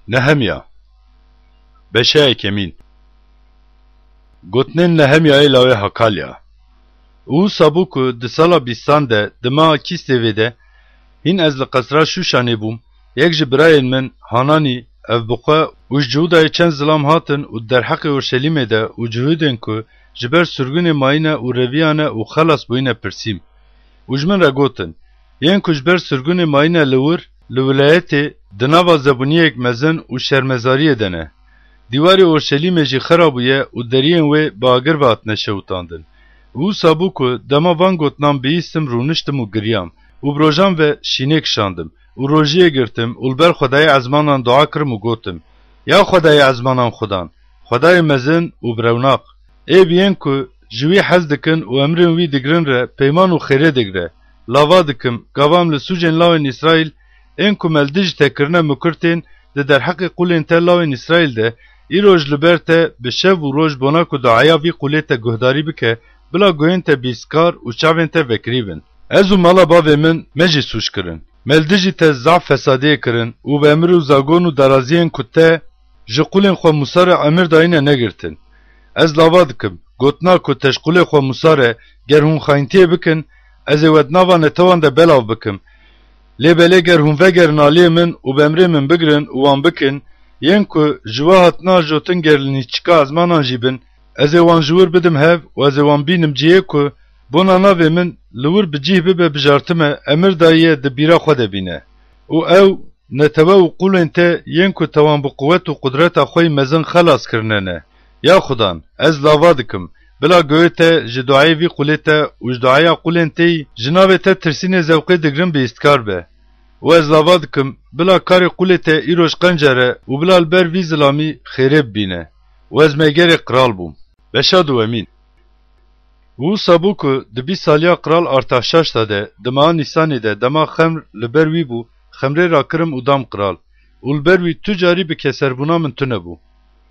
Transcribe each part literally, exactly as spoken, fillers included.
Nehemya. Beşa yekemîn. Gotinên Nehemyayê lawê Hakalya. Û wisa bû ku di sala bîstan de, di meha Kîslêvê de, hîn ez li qesra Şûşanê bûm, yek ji birayên min, Hananî, ev bi xwe û ji Cihûdayê çend zilam hatin û di derheqê Orşelîmê de û Cihûdên ku ji ber sirgûnê mayîne û reviyane û xelas bûyîne pirsîm. Û ji min re gotin, yên ku ji ber sirgûnê mayîne li wir, li wilayetê, di nava zebûniyek mezin û şermezariyê de ne. Dîwarê Orşelîmê jî xera bûye û deriyên wê bi agir ve hatine şewitandin. Û wisa bû ku dema van gotinan bihîstim, rûniştim û giriyam û bi rojan ve şînê kişandim û rojiyê girtim û li ber Xwedayê ezmanan dua kirim û gotim, Ya Xwedayê ezmanan Xudan, Xwedayê mezin û bi rewnaq, ê bi yên ku ji wî hez dikin û emrên wî digirin re peyman û xêrê digre, lava dikim, gava em li sûcên lawên Îsraîl, ên ku me li dijî te kirine mukir tên, di derheqê qûlên te lawên Îsraîl de, îroj li ber te bi şev û roj bona ku duaya vî qûlê te guhdarî bike, bila guhên te bîstkar û çavên te vekirî bin. Ez û mala bavê min me jî sûc kirin. Me li dijî te zaf fesadiyê kirin û bi emir û zagon û daraziyên ku te ji qûlên xwe Mûsa re emir dayîne negirtin. Ez lava dikim, gotina ku te ji qûlê xwe Mûsa re, ger hûn xayintiyê bikin, ez ê we di nava netewan de belav bikim. Lê belê ger hûn vegerin aliyê min û bi emrê min bigirin û wan bikin, yên ku ji we hatina jotin ger li nîçika ezmanan jî bin, ez ê wan ji wir bidim hev û ez ê wan bînim cihê ku bona navê min li wir bi cih bibe bijartime, emir dayiye di bîra xwe de bîne. Û ew netewe û qûlên te yên ku te wan bi quwet û qudreta xwe yî mezin xelas kirine ne. Ya Xudan, ez lava dikim, bila guhê te ji duayê vî qûlê te û ji duaya qûlên te yî ji navê te tirsînê zewqê digirin bihîstkar be. Û ez lava dikim, bila karê qûlê te îroj qenc here û bila li ber vî zilamî xêrê bibîne. Û ez meygerê qral bûm. Beşa duwemîn. Û wisa bû ku di bîst saliya qral Artaxşaşta de, di meha Nîsanê de, dema xemr li ber wî bû, xemrê rakirim û dam qral. Û li ber wî tu carî bi keserbûna min tune bû.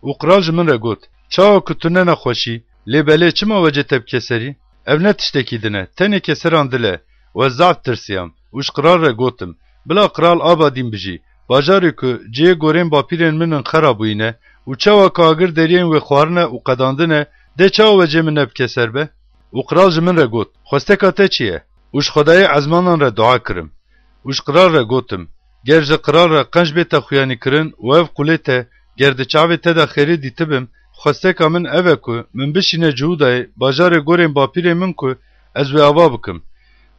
Û qral ji min re got, Çawa ku tu ne nexweşî, lê belê çima wecê te bi keserî? Ev ne tiştekî din e, tenê keseran dil e. Û ez zaf tirsiyam û ji qral re gotim, Bila qral aba dîn bijî, bajarê ku cihê gorên bapîrên min in xera bûyîne û çawa ku agir deriyên wê xwarine û qedandine, dê çawa wecê min ne bi keser be? Û qral ji min re got, Xwesteka te çi ye? Û ji Xwedayê ezmanan re dua kirim. Û ji qral re gotim, Ger ji qral re qenc bête xuyanîkirin û ev qûlê te, ger di çavê te de xêrê dîtibim, xwesteka min ev e ku min bişîne Cihûdayê, bajarê gorên bapîrê min ku ez wê ava bikim.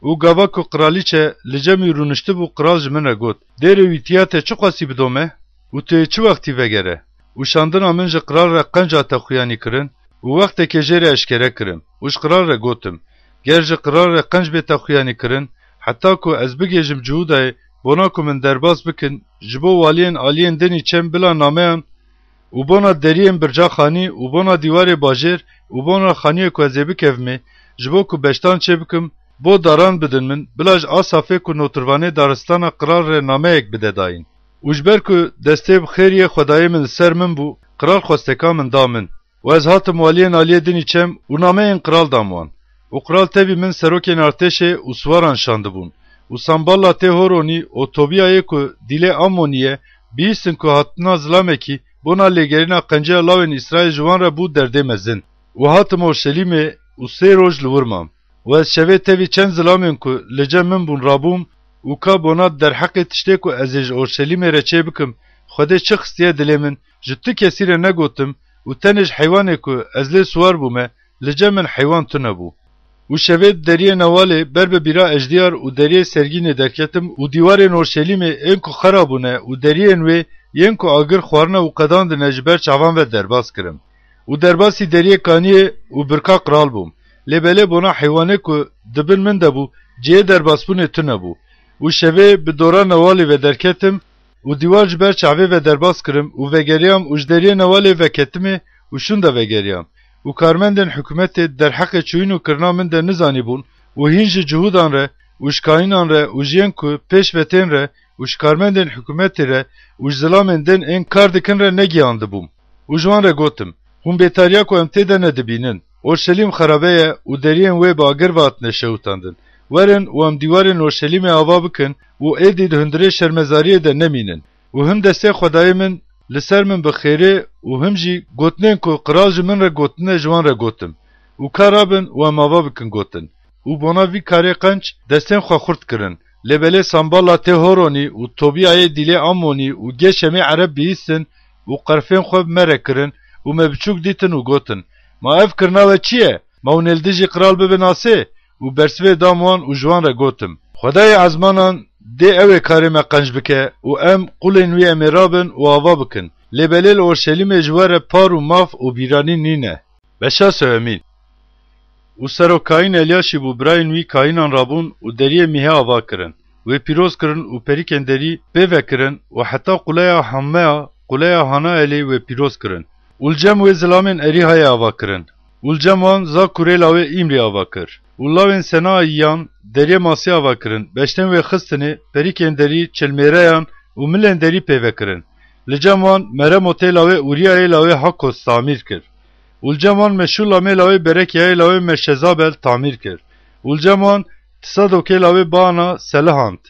Û gava ku qiralîçe li cem wî rûniştibû, qral ji min re got, Dêrê wîtiya te çiqasî bidome? Û tu yê çi wextî vegere? Û şandina min ji qral re qenc hate xuyanîkirin û wextekê jê re eşkere kirim û ji qral re gotim, Ger ji qral re qenc bête xuyanîkirin, heta ku ez bigêjim Cihûdayê, bona ku min derbas bikin, ji bo waliyên aliyên dinî çem bila nameyan û bona deriyên birca xanî û bona dîwarê bajêr û bona xaniyê ku ez ê bikevimê, ji bo ku beştan çêbikim, bo daran bidin min, bila ji Asafê ku notirvanê daristana qral re nameyek bide dayîn. Û ji ber ku destê bi xêriyê Xwedayê min li ser min bû, qral xwesteka min da min. Û ez hatim waliyên aliyê dinî çem û nameyên qral dam wan. Û qral tevî min serokên artêşê û siwaran şandibûn. Û Sanballatê Horonî û Tobiyayê ku dîlê Amonî ye, bihîstin ku hatina zilamekî bona lêgerîna qenciya lawên Îsraîl ji wan re bû derdê mezin. Û hatim Orşelîmê û sê roj li wir mam. Û ez şevê tevî çend zilamên ku li cem min bûn rabûm û ka bona derheqê tiştê ku ez ê ji Orşelîmê re çê bikim, Xwedê çi xistiye dilê min, ji tu kesî re negotim û tenê ji heywanê ku ez lê siwar bûme, li cem min heywan tune bû. Û şevê di deriyê newalê ber bi bîra ejdiyar û deriyê sergînê derketim û dîwarên Orşelîmê ên ku xera bûne û deriyên wê yên ku agir xwarine û qedandine ji ber çavan ve derbas kirim. Û derbasî deriyê Kaniyê û birka qral bûm. Lê belê bona heywanê ku di bin min de bû, cihê derbasbûnê tune bû. Û şevê bi dora newalê ve derketim û dîwar ji ber çavê ve derbas kirim û vegeriyam û ji deriyê newalê veketimê û şûnda vegeriyam. Û karmendên hikûmetê derheqê çûyîn û kirina min de nizanîbûn û hîn ji Cihûdan re û ji kayînan re û ji yên ku pêş ve tên re û ji karmendên hikûmetê re û ji zilamên din ên kar dikin re negiyandibûm. Û ji wan re gotim, Hûn bêtariya ku em tê de ne dibînin. Orşelîm xerabe ye û deriyên wê bi agir ve hatine şewitandin. Werin û em dîwarên Orşelîmê ava bikin û êdî di hundirê şermezariyê de nemînin. Û him destê Xwedayê min li ser min bi xêrê û him jî gotinên ku qral ji min re gotine ji wan re gotim û ka rabin û em ava bikin gotin. Û bona vî karê qenc destên xwe xurt kirin. Lê belê Sanbala tê Horonî û Tobiyayê dîlê Amonî û Gêşemê Ereb bihîstin û qerfên xwe bi me re kirin û me biçûk dîtin û gotin, Ma ev kirina we çi ye? Ma hûn ê li dijî qral bibin asê? Û bersivê dam wan û ji wan re gotim, Xwedayê ezmanan dê ew ê karê me qenc bike û em qulên wî em ê rabin û ava bikin. Lê belê li Orşelîmê ji we re par û maf û bîranîn nîne. Beşa sewemîn. Û serok kaîn Elyaşîb û birayên wî kaînan rabûn û deriyê mîhê ava kirin. Wê pîroz kirin û perîkên derî pê ve kirin û heta quleya Hammeya, quleya Hanaelê wê pîroz kirin. Û li cem wê zilamên Erîhayê ava kirin. Û li cem wan Zakurê lawê Îmrî ava kir. Û lawên Senayiyan deriyê Masê ava kirin. Beştên wê xistinê, perîkên derî, çilmêreyan û milên derî pê ve kirin. Li cem wan Meremotê lawê Ûriyayê lawê Hakos tamîr kir. Û li cem wan Meşûlamê lawê Berekiyayê lawê Meşezabel tamîr kir. Û li cem wan Tisadokê lawê Baana selihand.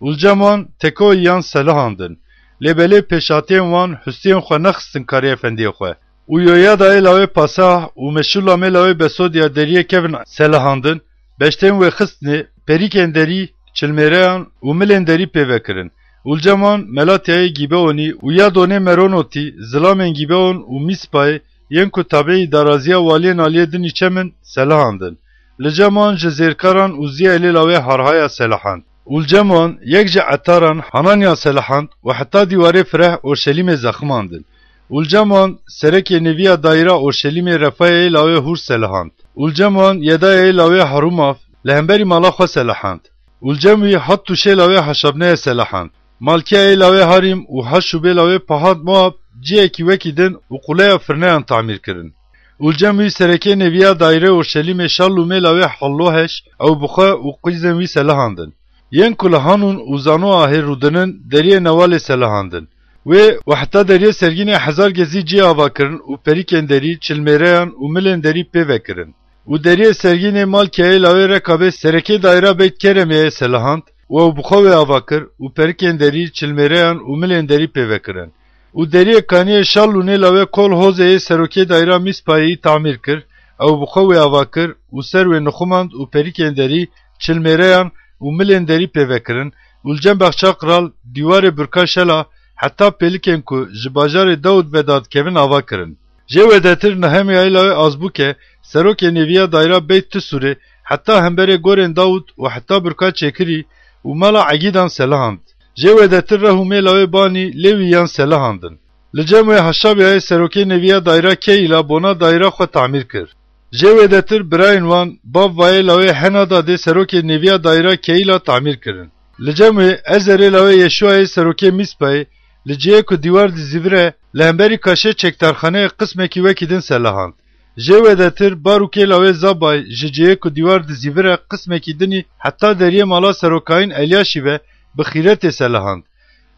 Û li cem wan Tekoyiyan selihandin. Lê belê pêşatiyên wan hustiyên xwe nexistin karê efendiyê xwe. Û Yoyadayê lawê Pasah û Meşûlamê lawê Besodiya deriyê kevin selihandin, beştên wê xistinê, perîkên derî, çilmêreyan û milên derî pê ve kirin. Û li cem wan Melatiyayê Gîbeonî û Yadonê Meronotî, zilamên Gîbeon û Mîspayê, yên ku tabeî daraziya waliyên aliyê din î çem in, selihandin. Li cem wan ji zêrkaran Ûziyelê lawê Harhaya selihand. Û li cem wan yek ji etaran Hananya selihand û heta dîwarê fireh Orşelîmê zeximandin. Û li cem wan serekê nêviya dayîra Orşelîmê Refayayê lawê Hûr selihand. Û li cem wan Yedayayê lawê Harûmaf li hemberî mala xwe selihand. Û li cem wî Hattûşê lawê Haşabneyê selihand. Malkiyayê lawê Harîm û Haşûbê lawê Pahat Moab ciyekî wekî din û quleya firneyan tamîr kirin. Û li cem wî serekê nêviya dayîrê Orşelîmê Şallûmê lawê Halloheş ew bi xwe û qîzên wî selihandin. Yên ku li Hanûn û Zanoahê rûdinin deriyê Newalê selihandin. Wê û heta deriyê Sergînê hezar gezî cî ava kirin û perîkên derî, çilmêreyan û milên derî pê ve kirin. Û deriyê Sergînê Malkiyayê lawê Rekabê serekê dayîra Beyt Keremê selihand û ew bi xwe wê ava kir û perikên derî, çilmêreyan û milên derî pê ve kirin. Û deriyê Kaniyê Şallûnê lawê Kol Hozeyê serokê dayîra Mîspayê yî tamîr kir, ew bi xwe wê ava kir û ser wê nixumand û perikên derî, çilmêreyan û milên derî pê ve kirin û li cem bexça qral, dîwarê Burka Şela, heta pêlikên ku ji bajarê Dawûd ve dadikevin ava kirin. Jê wedetir Nehemyayê lawê Azbûke, serokê nêviya dayra Beyt Tisûrê, heta hemberê gorên Dawûd û heta Burka Çêkirî û mala Egîdan selihand. Jê wedetir Rehûmê lawê Banî Lêwîyan selihandin. Li cem wê Haşabyayê serokê nêviya dayra Keyîla bona dayra xwe tamîr kir. Jê wêdetir birayên wan Bavvayê lawê Henadadê serokê nêviya dayra Keyîla tamîr kirin. Li cem wê Ezerê lawê Yeşûayê serokê Mîspayê li cihê ku dîwar dizîvire li hemberî kaşê çekdarxaneyê qismekî wekî din selehand. Jê wêdetir Barûkê lawê Zabayê ji cihê ku dîwar dizîvire qismekî dinî heta deriyê mala serokayîn Elyaşîbe bi xîretê selehand.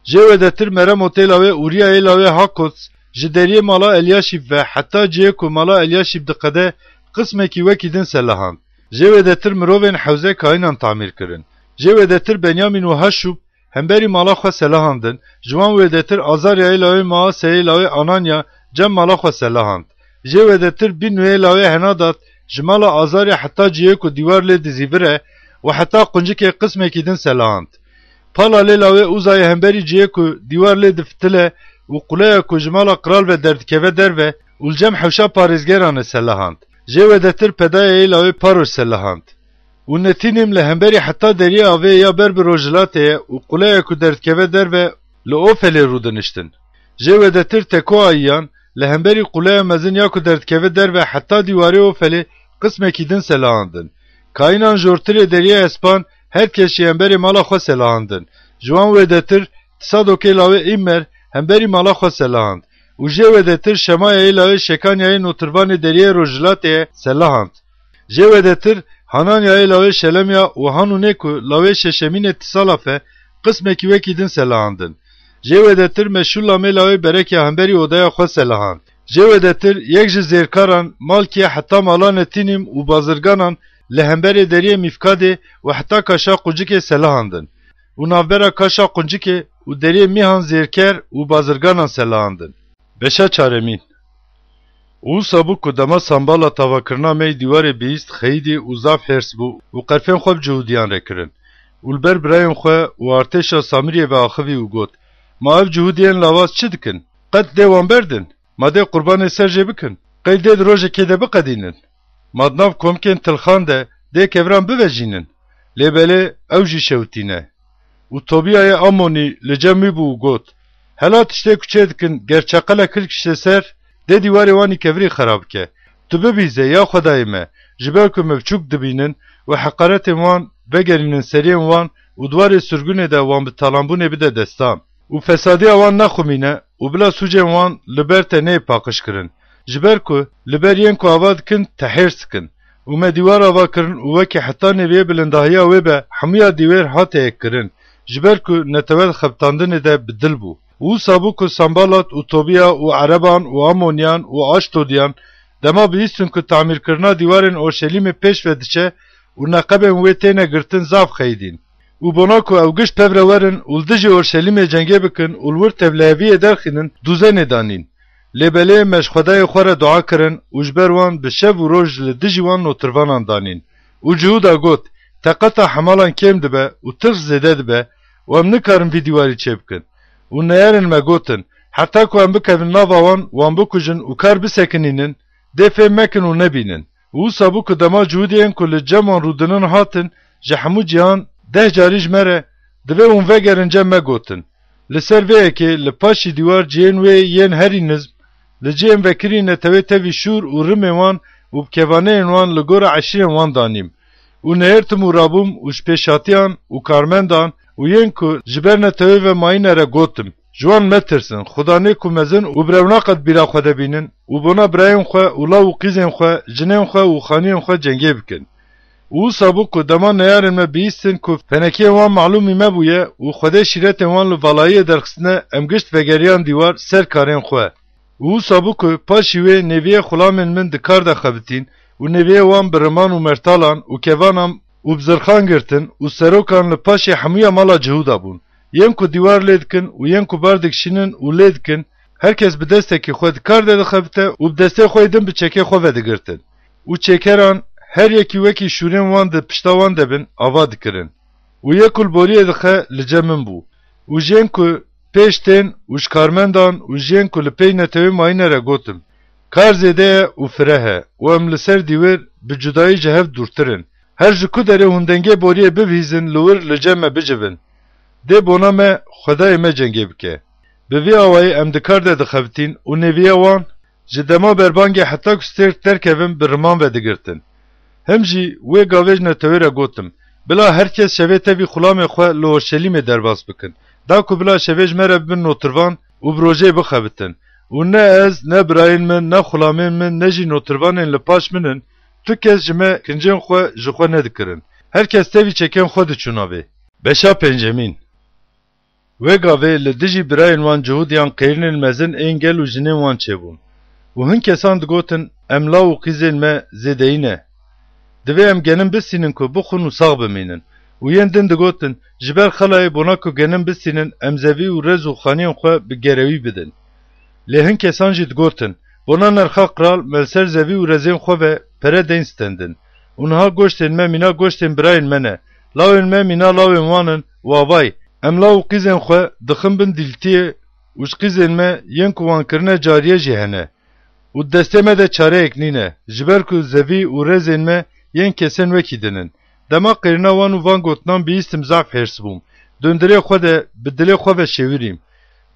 Jê wêdetir Meremotê lawê Ûriyayê lawê Hakots ji deriyê mala Elyaşîb ve heta cihê ku mala Elyaşîb diqede qismekî wekî din selehand. Jê wêdetir mirovên hewze kayînan tamîr kirin. Jê wêdetir Benyamîn û Haşûb hemberî mala xwe selehandin, ji wan wêdetir Azaryayê lawê Maaseyê lawê Ananya cem mala xwe selehand. Jê wêdetir Bînuyê lawê Henadad ji mala Azarya heta cihê ku dîwar lê dizîvire û heta quncikê qismekî din selehand. Pala lê lawê Uzayê hemberî cihê ku dîwar lê difitile û quleya ku ji mala qral ve derdikeve derve û li cem hewşa parêzgeran e selehand. Jê wêdetir Pedayeyê lawê Paroş selehand. Û Netînim li hemberî heta deriyê avê ya ber bi rojhilatê ye û quleya ku derdikeve derve li Ofelê rûdiniştin. Jê wêdetir Tekoayiyan li hemberî quleya mezin ya ku derdikeve derve heta dîwarê Ofelê qismekî din selehandin. Kayînan jortirê deriyê Espan her kes ji hemberê mala xwe selehandin. Ji wan wêdetir Tisadokê lawê Îmmer hemberî mala xwe selehand. Û jê wêdetir Şemayayê lawê Şekanyayê notirvanê deriyê rojhilatê ye selehand. Jê wêdetir Hananyayê lawê Şelemya û Hanûnê ku lawê Şeşemînê Tisalaf e, qismekî wekî din selehandin. Jê wêdetir Meşûlamê lawê Berekya hemberî odaya xwe selehand. Jê wêdetir yek ji zêrkaran Malkiye heta mala Netînim û bazirganan li hemberê deriyê Mîfkadê û heta kaşa qucikê selehandin. û navbera Kaşa Quncikê û deriyê Mîhan Zêrker û bazirganan selahandin. Beşa çaremîn. Û wisa bû ku dema Sambala tavakirina me yî dîwarê bihîst, xeyidî û zaf hêrs bû û qerfên xwe bi Cihûdiyan re kirin û li ber birayên xwe û artêşa Samiriyê ve axivî û got, "Ma ev Cihûdiyên lawaz çi dikin? Qet dê wan berdin? Ma dê qurbanê ser jê bikin? Qey dê di rojekê de biqedînin? Ma di nav komkên tilxan de dê keviran bivejînin?" Lê belê ew jî şewitîne. Û Tobiyayê Amonî li cem wî bû û got, "Hela tiştê ku çê dikin, ger çeqelek hilkişte ser, dê dîwarê wan î kevirî xera bike. Tu bibîze, ya Xwedayê me, ji ber ku me biçûk dibînin û heqaretên wan vegerînin seriyên wan û di warê sirgûnê de wan bi talanbûnê bide destan û fesadiya wan nexumîne û bila sûcên wan li ber te neyê paqijkirin. Ji ber ku li ber yên ku ava dikin te hêrs dikin." Û me dîwar ava kirin û wekî heta nêviyê bilindahiya wê be hemûya dîwêr hate yekkirin, ji ber ku netewe di xebitandinê de bi dil bû. Û wisa bû ku Sanbalat û Tobiya û Ereban û Amoniyan û Aşdodiyan dema bihîstin ku tamîrkirina dîwarên Orşelîmê pêş ve diçe û neqebên wê têne girtin zaf xeyidîn. Û bona ku ew giş pevre werin û li dijî Orşelîmê cengê bikin û li wir tevliheviyê derxînin, dûzenê danîn. Lê belê me ji Xwedayê xwe re dua kirin û ji ber wan bi şev û roj li dijî wan notirvanan danîn. Û Cihûda got, "Teqeta hemalan kêm dibe û tirx zêde dibe û em nikarin vî dîwarî çêbikin." Û neyarên me gotin, "Heta ku em bikevin nava wan, wan bikujin û kar bisekinînin, dê fêm mekin û nebînin." Û wisa bû ku dema Cihûdiyên ku li cem wan rûdinin hatin, ji hemû cîhan deh carî ji me re, "Divê hûn vegerin cem me," gotin. Li ser vê yekê li paşî dîwar cihên wê yên herî nizm, li cihên vekirî netewê tevî şûr û rimên wan û bi kevaneyên wan li gora eşîrên wan danîm. Û neyirtim û rabûm û ji pêşhatiyan û karmendan û yên ku ji ber netewê ve mayîne re gotim, "Ji wan metirsin, Xudanê ku mezin û bi rewna qet bîra xwe de bînin û bona birayên xwe û law û qîzên xwe, jinên xwe û xaniyên xwe cengê bikin." Û wisa bû ku dema neyarên me bihîstin ku fenekiyên wan malûmî me bûye û Xwedê şîretên wan li valayiyê derxistine, em gişt vegeriyan dîwar ser karên xwe. Û wisa bû ku paşî wê nêviyê xulamên min di kar de xebitîn û nêviyê wan bi riman û mertalan û kevanan û bi zirxan girtin û serokan li paşê hemûya mala Cihûda bûn. Yên ku dîwar lê dikin û yên ku bar dikişînin û lê dikin, her kes bi destekî xwe di kar de dixebite û bi destê xwe yê din bi çekê xwe vedigirtin. Û çêkeran her yekî wekî şûrên wan di pişta wan de bin ava dikirin. Û yê ku li boriyê dixe li cem min bû. Û ji yên ku pêş tên û ji karmendan û ji yên ku li pey netewê mayîne re gotim, "Kar zêde ye û fireh e û em li ser dîwêr bi cudayî ji hev dûrtir in. Her ji ku derê hûn dengê boriyê bibihîzin li wir li cem me bicivin. Dê bona me, Xwedayê me cengê bike." Bi vî awayî em di kar de dixebitîn û nêviya wan ji dema berbangê heta ku stêrk derkevin bi riman vedigirtin. Him jî wê gavê ji netewê re gotim, "Bila her kes şevê tevî xulamê xwe li Orşelîmê derbas bikin, da ku bila şevê ji me re bibin notirvan û bi rojê bixebitin. Û ne ez, ne birayên min, ne xulamên min, ne jî notirvanên li paş min in, tu kes ji me kincên xwe ji xwe nedikirin. Her kes tevî çekên xwe diçû navê." Beşa pêncemîn. Wê gavê li dijî birayên wan Cihûdiyan qêrînên mezin ên gel û jinên wan çêbûn. Û hin kesan digotin, "Em law û qîzên me zêdeyî ne. Divê em genim bistînin ku bixwin û sax bimînin." Û yên din digotin, "Ji ber xelayê bona ku genim bistînin, em zevî û rez û xaniyên xwe bi gerewî bidin." Lê hin kesan jî digotin, "Bona nerxa qral me li ser zevî û rezên xwe ve pere deyn stendin. Û niha goştên me mîna goştên birayên me ne. Lawên me mîna lawên wan in û avay, em law û qîzên xwe dixin bin dîltiyê û ji qîzên me yên ku wan kirine cariyê jî hene. Û di destê me de çareyek nîne, ji ber ku zevî û rezên me yên kesên wekî din in." Dema qêrina wan û van gotinan bihîstim zaf hêrs bûm. Dundirê xwe de bi dilê xwe ve şêwirîm.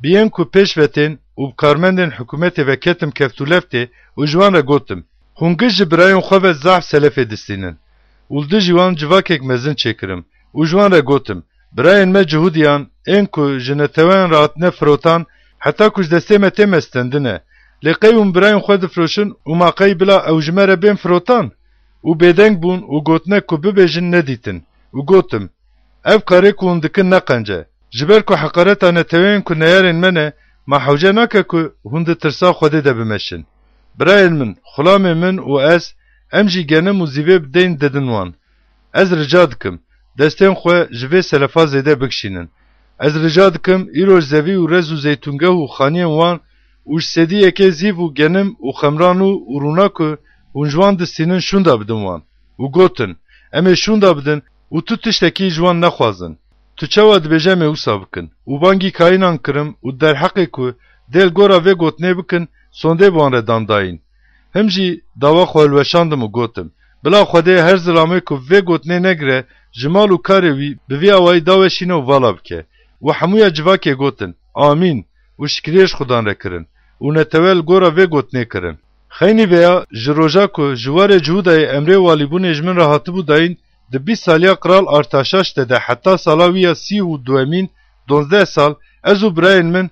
Bi yên ku pêş ve tên û bi karmendên hikûmetê ve ketim keft û leftê û ji wan re gotim, "Hûn giş ji birayên xwe ve zaf selefê distînin." Û li dijî wan civakek mezin çêkirim û ji wan re gotim, "Birayên me Cihûdiyan, ên ku ji neteweyan re hatine firotan, heta ku ji destê me tê me stendine. Lê qey hûn birayên xwe difiroşin û ma qey bila ew ji me re bên firotan?" Û bêdeng bûn û gotinek ku bibêjin nedîtin. Û gotim, "Ev karê ku hûn dikin ne qenc e. Ji ber ku heqareta neteweyên ku neyarên me ne, ma hewce nake ku hûn di tirsa Xwedê de bimeşin. Birayên min, xulamê min û ez, em jî genim û zîvê bi deyn didin wan. Ez rica dikim, destên xwe ji vê selefa zêde bikişînin. Ez rica dikim, îro ji zevî û rez û zeytûngeh û xaniyên wan û ji sedî yekê zîv û genim û xemran û, û rûna ku hûn ji wan distînin şûnda bidin wan. Û gotin, Em ê şûnda bidin û tu tiştekî ji wan nexwazin. Tu çawa dibêje em ê wisa bikin? Û bangî kayînan kirim û derheqê ku dê li gora vê gotinê bikin, sondê bi wan re dan dayîn. Him jî dawa xwe hilweşandim û gotim, Bila Xwedê her zilamê ku vê gotinê negire, ji mal û karê wî bi vî awayî daweşîne û vala bike. Û hemûya civakê gotin, Amîn! Û şikiriyê ji Xudan re kirin. Û netewe li gora vê gotinê kirin. Xeynî veya ji roja ku ji warê Cihûdayê emrê walîbûnê ji min re hatibû dayîn, di bîst saliya Qral Artaşaş de de heta sala wî ya sî û duemîn, donzdeh sal, ez û birayên min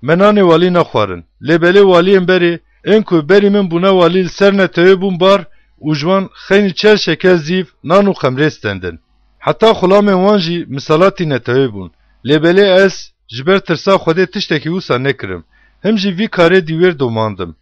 me nanê walî nexwarin. Lê belê waliyên berê, ên ku berî min bûne walî, li ser netewê bûn bar û ji wan xeynî çel şekel zîv, nan û xemrê stendin. Heta xulamên wan jî misalatî netewê bûn. Lê belê ez ji ber tirsa Xwedê tiştekî wisa nekirim. Him jî vî karê dîwêr domandim.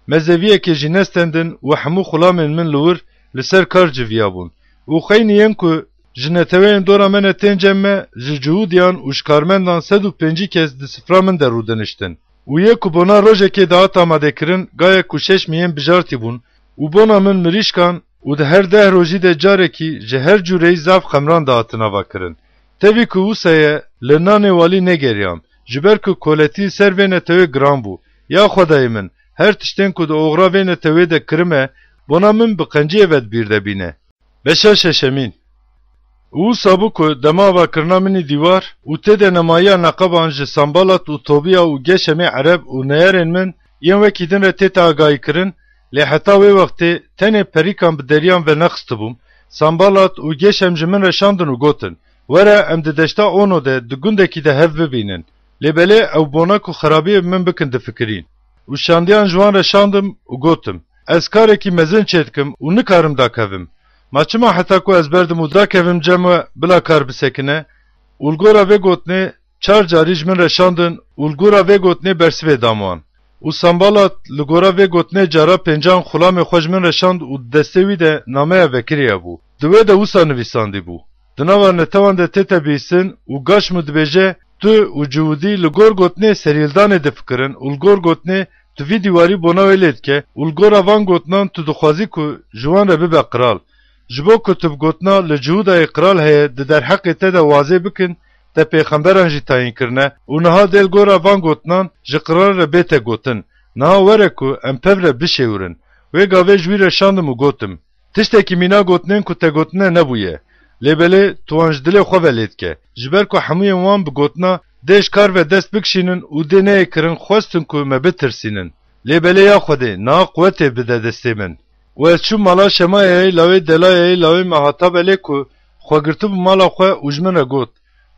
Me zeviyekê jî nestendin û hemû xulamên min li wir li ser kar civiyabûn. Û xeynî yên ku ji neteweyên dora me ne tên cem me, ji Cihûdiyan û ji karmendan sed û pêncî kes di sifra min de rûdiniştin. Û yê ku bona rojekê dihat amadekirin, gayek ku şeş miyên bijartî bûn û bona min mirîşkan û di her deh rojî de carekî ji her cûreyî zaf xemran dihatin avakirin. Tevî ku wisa ye, li nanê walî negeriyam, ji ber ku koletî li ser vê netewê giran bû. Ya Xwedayê min, her tiştên ku di oxira vê netewê de kirime, bona min bi qenciyê ve di bîr de bîne. Beşa şeşemîn. Û wisa bû ku dema avakirina min î dîwar û tê de nemayiya neqeban ji Sanbalat û Tobiya û Geşemê Ereb û neyarên min yên wekî din re tête agahîkirin, lê heta wê wextê tenê perîkan bi deriyan venexistibûm. Sanbalat û Geşem ji min re şandin û gotin, Were, em di deşta Ono de di gundekî de hev bibînin. Lê belê ew bona ku xerabiyê bi min bikin difikirîn. Û şandiyan ji wan re şandim û gotim, Ez karekî mezin çêdikim û nikarim dakevim. Ma çima heta ku ez berdim û dakevim cem we bila kar bisekine? Û li gora vê gotinê çar carî ji min re şandin û li gora vê gotinê bersivê dam wan. Û Sanbalat li gora vê gotinê cara pêncan xulamê xwe ji min re şand û di destê wî de nameya vekirî hebû. Di wê de wisa nivîsandî bû, Di nava netewan de tête bihîstin û Gaşmû dibêje, Tu û Cihûdî li gor gotinê serîhildanê difikirin û li gor gotinê tu vî dîwarî bona wê lê dike û li gora van gotinan tu dixwazî ku ji wan re bibe qral. Ji bo ku tu bi gotina li Cihûdayê qral heye di derheqê te de wazê bikin, te pêxemberan jî tayîn kirine û niha dê li gora van gotinan ji qral re bête gotin. Niha were ku em pev re bişêwirin. Wê gavê ji wî re şandim û gotim, Tiştekî mîna gotinên ku te gotine nebûye. Lê belê tu wan ji dilê xwe ve lê dike. Ji ber ku hemûyên wan bi gotina dê ji kar ve dest bikişînin û dê neyê kirin xwestin ku me bitirsînin. Lê belê ya Xwedê, niha quwetê bide destê min. Û ez çûm mala Şemayayê lawê Delayayê lawê me hata belê ku xwe girtibû mala xwe û ji min re got,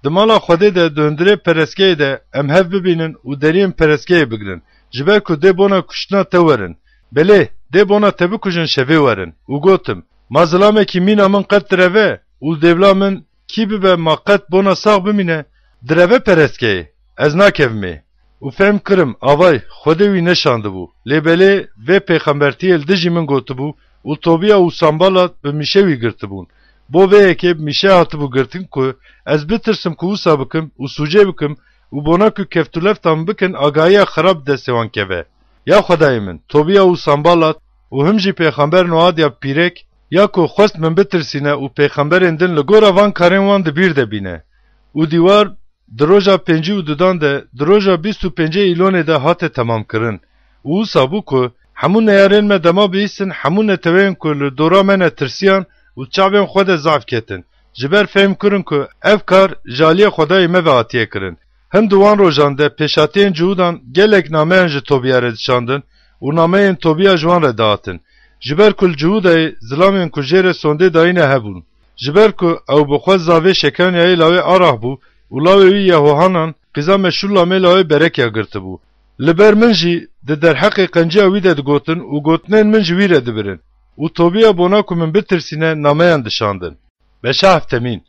Di mala Xwedê de di hundirê perestgehê de em hev bibînin û deriyên perestgehê bigrin, ji ber ku dê bona kuştina te werin. Belê, dê bona te bikujin şevê werin. Û gotim, Ma zilamekî mîna min qet direve û li dêvla min kî bibe ma qet bona sax bimîne, direve perestgehê? Ez nakevimê. Û fehm kirim, avay, Xwedê wî neşandibû. Lê belê vê pêxembertiyê li dijî min gotibû û Tobiya û Sanbalat bi mîşe wî girtibûn. Bo vê yekê bi mîşe hatibû girtin ku ez bitirsim ku wisa bikim û sûcê bikim û bona ku keftûlefta min bikin agahiya xerab destê wan keve. Ya Xwedayê min, Tobiya û Sanbalat û him jî pêxember Noadiya pîrek, ya ku xwest min bitirsîne û pêxemberên din li gora van karên wan di bîr de bîne. Û dîwar di roja pêncî û dudan de, di roja bîst û pêncê Îlonê de hate temamkirin. Û wisa bû ku hemû neyarên me dema bihîstin hemû neteweyên ku li dora me ne tirsiyan û çavên xwe de zaf ketin. Ji ber fehm kirin ku ev kar ji aliyê Xwedayê me ve hatiye kirin. Him di wan rojan de pêşatiyên Cihûdan gelek nameyan ji Tobiya re dişandin û nameyên Tobiya ji wan re dihatin. Ji ber ku li Cihûdayê zilamên ku jê re sondê dayîne hebûn. Ji ber ku ew bi xwe zavê Şekanyayê lawê Arah bû û lawê wî Yehohanan qîza Meşullamê lawê Berekya girtibû. Li ber min jî di derheqê qenciya wî de digotin û gotinên min ji wî re dibirin û Tobiya bona ku min bitirsîne nameyan dişandin. Beşa heftemîn.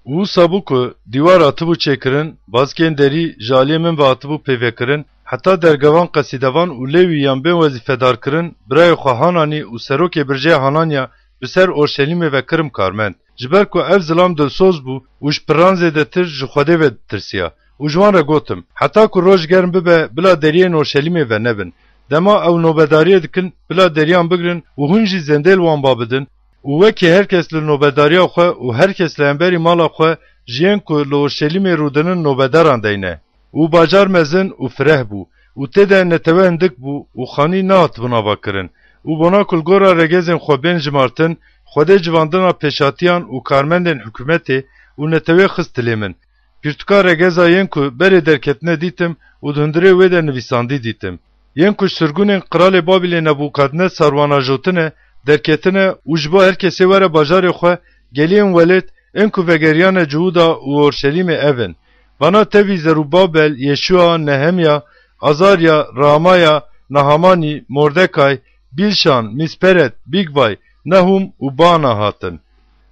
Û wisa bû ku dîwar hatibû çêkirin, bazikên derî ji aliyê min ve hatibû pêvekirin, heta dergevan qesîdevan û lêwî yan bên wezîfedarkirin, birayê xwe Hananî û serokê bircê Hananya bi ser Orşelîmê ve kirim karmend. Ji ber ku ev zilam dilsoz bû û ji piran zêdetir ji Xwedê ve ditirsiya. Û ji wan re gotim, heta ku roj germ bibe, bila deriyên Orşelîmê venebin. Dema ew nobedariyê dikin, bila deriyan bigirin û hûn jî zêndê li wan ba bidin. Û wekî her kes li nobedariya xwe û her kes li hemberî mala xwe ji yên ku li Orşelîmê rûdinin nobedaran deyne. Û bajar mezin û fireh bû, û tê de netewe hindik bû, û xanî nehatibûn avakirin. Û bona ku li gora regezên xwe bên jimartin, Xwedê civandina pêşhatiyan û karmendên hikûmetê û netewê xist dilê min. Pirtûka regeza yên ku berê derketine dîtim û di hundirê wê de nivîsandî dîtim. Yên ku ji sirgûnên qiralê Babilê Nebûkadnesar wan ajotine, derketine û ji bo her kesê were bajarê xwe, geliyên welêt, ên ku vegeriyane Cihûda û Orşelîmê ev in. Vana tevî Zerûbabel, Yeşûa, Nehemya, Azarya, Ramaya, Nahamanî, Mordekay, Bîlşan, Mîsperet, Bîgvay, Nehûm û Bana hatin.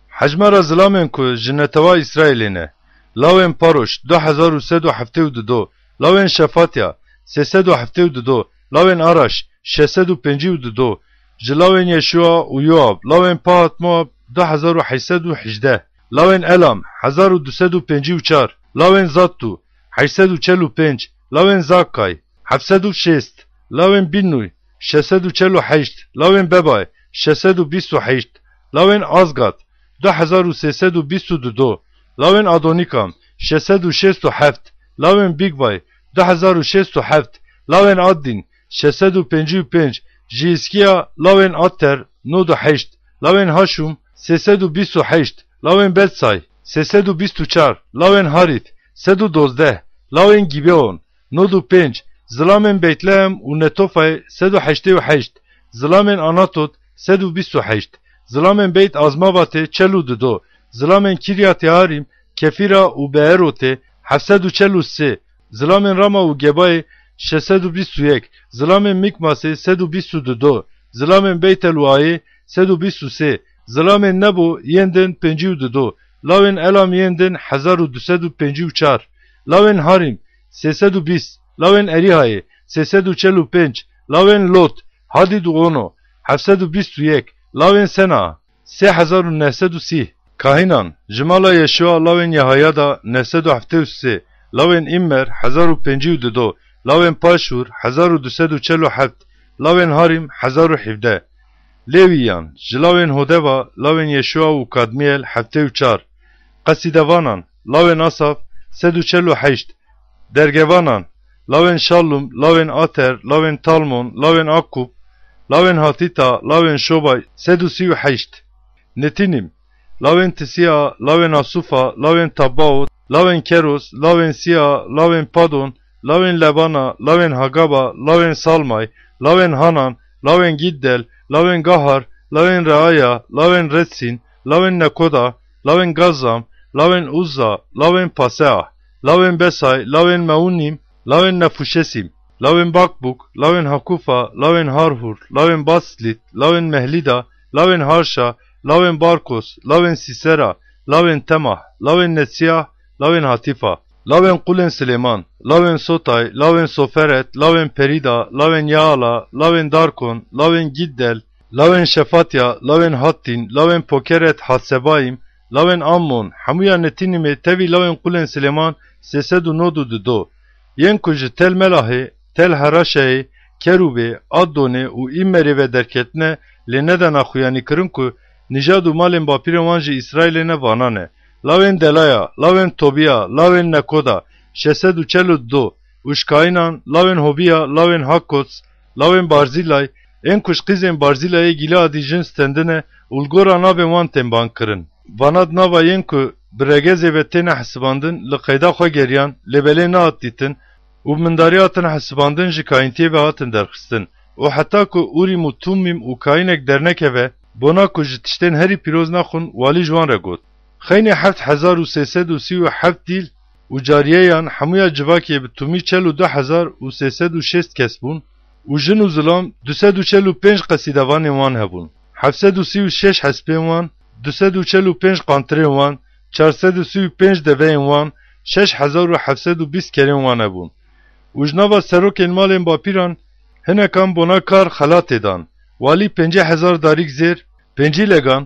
Hejmara zilamên ku ji netewa Îsraîlê ne: Lawên Paroş, du hezar û sed û heftê û du do, Lawên Şefatya, sê sed û heftê û du do, Lawên Araş, şeş sed û pêncî û du do, ji Lawên Yeşûa û Yoab, Lawên Pahat-Moab, du hezar û heşt sed û hejdeh, Lawên Elam, hezar û du sed û pêncî û çar, Lawên Zattu, heşt sed û çel û pênc, Lawên Zakkay, heft sed û şêst, Lawên Binnûy, şeş sed û çel û heşt, Lawên Bebay, şeş sed û bîst û heşt, Lawên Azgad, du hezar û sê sed û bîst û du do, Lawên Adonikam, şeş sed û şêst û heft, Lawên Bîgvay, du hezar û şêst û heft, Lawên Addîn, şeş sed û pêncî û pênc, ji Hîskiya, Lawên Ater, nod û heşt, Lawên Haşûm, sê sed û bîst û heşt, Lawên Betsay, sê sed û bîst û çar, Lawên Harît, sed û dozdeh, Lawên Gîbeon, nod û pênc, zilamên Beytlehem û Netofayê, sed û heştê û heşt, zilamên Anatot, sed û bîst û heşt, zilamên Beyt Azmavatê, çel û du do, zilamên Kiryat Yearîm, Kefîra û Beerotê, heft sed û çel û sê, zilamên Rama û Gebayê, şeş sed û bîst û yek, zilamên Mîkmasê, sed û bîst û du do, zilamên Beytel û Ayê, sed û bîst û sê, zilamên Nebo yên din, pêncî û du do, Lawên Elam yên din, hezar û du sed û pêncî û çar, Lawên Harîm, sê sed û bîst, Lawên Erîhayê, sê sed û çel û pênc, Lawên Lot, Hadîd û Ono, heft sed û bîst û yek, Lawên Sena, sê hezar û neh sed û sî. Kahînan, ji mala Yeşûa, Lawên Yehaya da, neh sed û heftê û sê, Lawên Îmmer, hezar û pêncî û du do, Lawên Paşûr, hezar û du sed û çel û heft, Lawên Harîm, hezar û hevdeh. Lêwiyan, ji Lawên Hodeva, Lawên Yeşûa û Kadmiyel, heftê û çar. Qesîdevanan, Lawên Asaf, sed û çel û heşt. Dergevanan, Lawên Şallum, Lawên Ater, Lawên Talmon, Lawên Akkûb, Lawên Hatîta, Lawên Şobay, sed û sî û heşt. Netînim, Lawên Tisiya, Lawên Asûfa, Lawên Tabbaot, Lawên Keros, Lawên Siya, Lawên Padon, Lawên Lebana, Lawên Hagaba, Lawên Salmay, Lawên Hanan, Lawên Giddel, Lawên Gahar, Lawên Reaya, Lawên Retsîn, Lawên Nekoda, Lawên Gazzam, Lawên Uzza, Lawên Pasea, Lawên Besay, Lawên Meunîm, Lawên Nefuşesim, Lawên Bakbuk, Lawên Hakufa, Lawên Harhur, Lawên Baslît, Lawên Mehlîda, Lawên Harşa, Lawên Barkos, Lawên Sîsera, Lawên Temah, Lawên Netsiyah, Lawên Hatîfa, Lawên Qulên Silêman, Lawên Sotay, Lawên Soferet, Lawên Perîda, Lawên Yaala, Lawên Darkon, Lawên Giddel, Lawên Şefatya, Lawên Hattîn, Lawên Pokeret Hasebayim, Lawên Ammon, hemûya Netînîmê tevî Lawên Qulên Silêman sê sed û nod û du do. Yên ku ji Tel Melahê, Tel Heraşayê, Kerûbê, Addonê û Îmmerê ve derketine, lê nedana xuyanîkirin ku nîjad û malên bapîrên wan ji Îsraîlê ne, vana ne: Lawên Delaya, Lawên Tobiya, Lawên Nekoda, şeş sed û çel û du, û ji Kayînan, Lawên Hobiya, Lawên Hakots, Lawên Barzîlay, ên ku ji qîzên Barzîlayê Gîleadî jin stendine û li gora navên wan tên bankirin. Vana di nava yên ku bi regezê ve têne hesibandin, li qeyda xwe geriyan, lê belê nehat dîtin û bi mindariya hatin hesibandin, ji kayîntiyê ve hatin derxistin û heta ku Ûrîm û Tumîm û kayînek dernekeve, bona ku ji tiştên herî pîroz nexwin, walî ji wan re got: Xeynê heft hezar û sê sed û sî û heft dîl û cariyeyan, hemûya civakê bi tumî çel û du hezar û sê sed û şêst kes bûn û jin û zilam, du sed û çel û pênc qesîdevanên wan hebûn, heft sed û sî û şeş hespên wan, du sed û çel û pênc qantirên wan, çar sed û sî û pênc deveyên wan, şeş hezar û heft sed û bîst kerên wan hebûn. Û ji nava serokên malên bapîran hinekan bona kar xelatê dan. Walî pêncî hezar darîk zêr, Pêncî legan,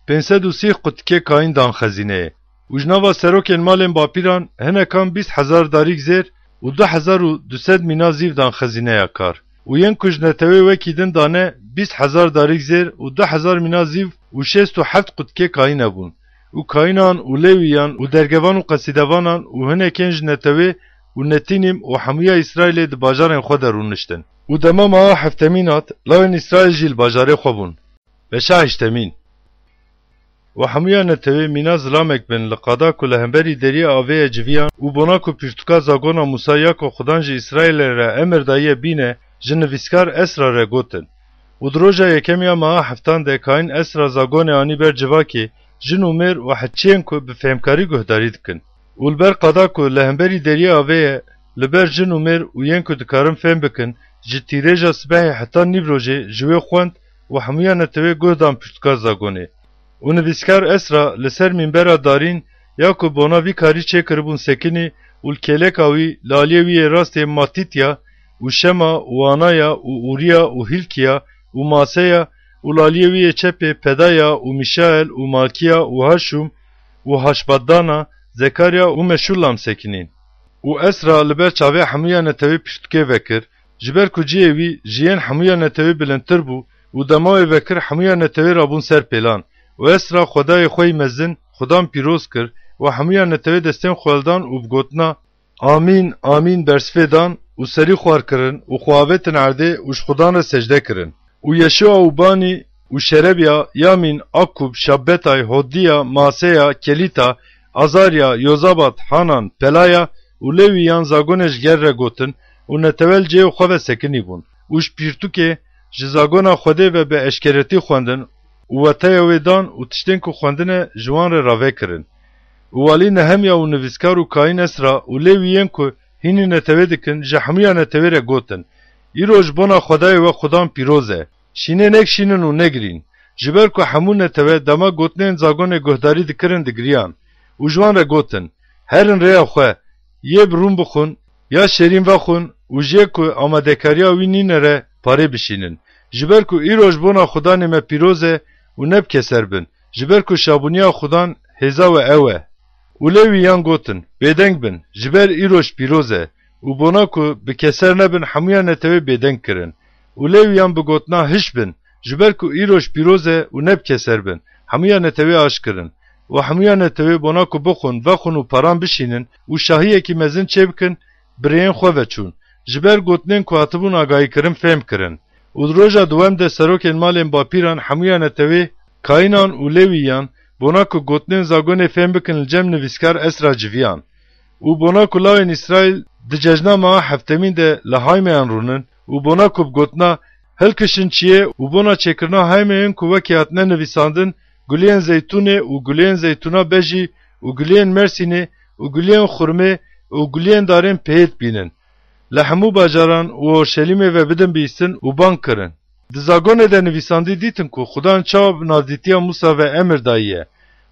pênc sed û sî qutikê kayîn dan xezîneyê. Û ji nava serokên malên bapîran hinekan bîst hezar darîk zêr û du hezar û du sed mîna zîv dan xezîneya kar. Û yên ku ji netewê wekî din dane bîst hezar darîk zêr û du hezar mîna zîv û şêst û heft qutikê kayîne bûn. Û kayînan û lêwîyan û dergevan û qesîdevanan û hinekên ji netewê û Netînîm û hemûya Îsraîlê di bajarên xwe de rûniştin. Û dema meha heftemîn hat, lawên Îsraîl jî li bajarê xwe bûn. Beşa heştemîn. Û hemûya netewê mîna zilamek bin li qada ku li hemberî deriyê avê ye civiyan û bona ku pîrtûka zagona Mûsa ya ku Xudan ji Îsraîlê re emir daye bîne, ji nivîskar Esra re gotin. Û di roja yekemiya meha heftan de kayîn Esra zagonê anî ber civakê, jin û mêr û heçiyên ku bi fêmkarî guhdarî dikin. Û li ber qada ku li hemberî deriyê avê ye, li ber jin û mêr û yên ku dikarin fêm bikin, ji tîrêja sibehê heta nîvrojê ji wê xwend û hemûya netewê guh dan piştgaz zagonê. Û nivîskar Esra li ser mînbera darîn ya ku bona vî karî çêkiribûn sekinî û li kêleka wî li aliyê wî yê rastê Matîtya û Şema û Anaya û Ûriya û Hîlkiya û Maseya û li aliyê wî yê çepê Pedaya û Mîşael û Malkiya û Haşûm û Haşbaddana, Zekarya û Meşûllam sekinîn. Û Esra li ber çavê hemûya netewê piştûkê vekir, ji ber ku cihê wî ji yên hemûya netewê bilindtir bû û dema wê vekir hemûya netewê rabûn ser pêlan. Û Esra Xwedayê xwe yî mezin, Xudan pîroz kir û hemûya netewê destên xwe hildan û bi gotina, Amîn, amîn bersivê dan û serî xwar kirin û xwe avêtin erdê û ji Xudan re secde kirin. Û Yeşua û Banî û Şerebya, Yamîn, Akûb, Şabbetay, Hodiya, Maseya, Kelîta, Azarya, Yozabat, Hanan, Pelaya û Lewîyan zagonê ji ger re gotin û netewe li cihê xwe ve sekinî bûn. Û ji pîrtûkê, ji zagona Xwedê ve bi eşkeretî xwendin û weteya wê dan û tiştên ku xwendine ji wan re rave kirin. Û walî Nehemya û nivîskar û kayîn Esra û lê wî yên ku hînî netewê dikin, ji hemûya netewê re gotin, Îro ji bona Xwedayê we Xudan pîroz e. Şînê nekşînin û negirîn. Ji ber ku hemû netewe dema gotinên zagonê guhdarî dikirin digiriyan. Û ji wan re gotin, Herin rêya xwe, yê bi rûn bixwin, ya şêrîn vexwin û jê ku amadekariya wî nîne re parê bişînin. Ji ber ku îro ji bona Xudanê me pîroz e û ne bi keser bin. Ji ber ku şabûniya Xudan hêza we ew e. Û lê wî yan gotin, Bêdeng bin, ji ber îroj pîroz e, û bona ku bi keser nebin hemûya netewê bêdeng kirin. Û lê wî yan bi gotina, Hiş bin, ji ber ku îroj pîroz e û ne bi keser bin, hemûya netewê aş kirin. Û hemûya netewê bona ku bixwin, vexwin û paran bişînin û şahiyekî mezin çêbikin, bi rêyên xwe ve çûn. Ji ber gotinên ku hatibûn agahîkirin fêm kirin. Û di roja duwem de serokên malên bapîran hemûya netewê, kayînan û lêwîyan, bona ku gotinên zagonê fêm bikin li cem nivîskar Esra civiyan. Û bona ku lawên Îsraîl di cejna meha heftemîn de li Haymeyan rûnin û bona ku bi gotina, Hilkişin çiyê û bona çêkirina haymeyên ku wekî hatine nivîsandin, guliyên zeytûnê û guliyên zeytûna bejî û guliyên mersînê û guliyên xurmê û guliyên darên pihêt bînin. Li hemû bajaran û Orşelîmê ve bidin bîstin û bang kirin. Di zagonê de nivîsandî dîtin ku Xudan çawa bi navdîtiya Mûsa ve emir dayiye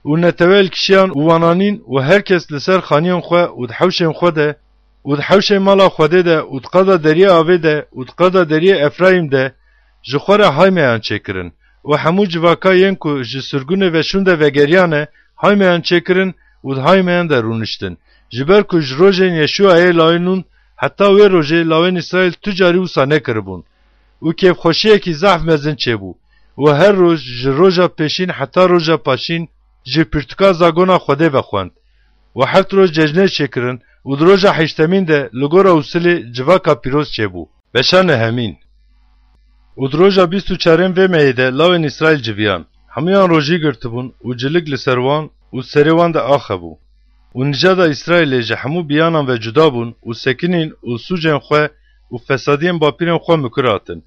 û netewe hilkişiyan û wan anîn û her kes li ser xaniyên xwe û di hewşên xwe de û di hewşên mala Xwedê de û di qada deriyê avê de û di qada deriyê Efrayîm de ji xwe re haymeyan çêkirin û hemû civaka yên ku ji sirgûnê ve şûnde vegeriyane haymeyan çêkirin û di haymeyan de rûniştin. Ji ber ku ji rojên Yeşûayê lawê nûn heta wê rojê lawên Îsraîl tu carî wisa nekiribûn. Û kêfxweşiyekî zehf mezin çêbû. Û her roj ji roja pêşîn heta roja paşîn ji pirtûka zagona Xwedê vexwend. Û heft roj cejnê çêkirin û di roja heştemîn de li gora Ûsilê civaka pîroz çêbû. Beşa nehemîn. Û di roja bîst û çarên vê mehê de lawên Îsraîl civiyan. Hemûyan rojî girtibûn û cilik li ser wan û serê wan de axe bû. Û nijada Îsraîlê ji hemû biyanan ve cuda bûn û sekinîn û sûcên xwe û fesadiyên bapîrên xwe mikir hatin.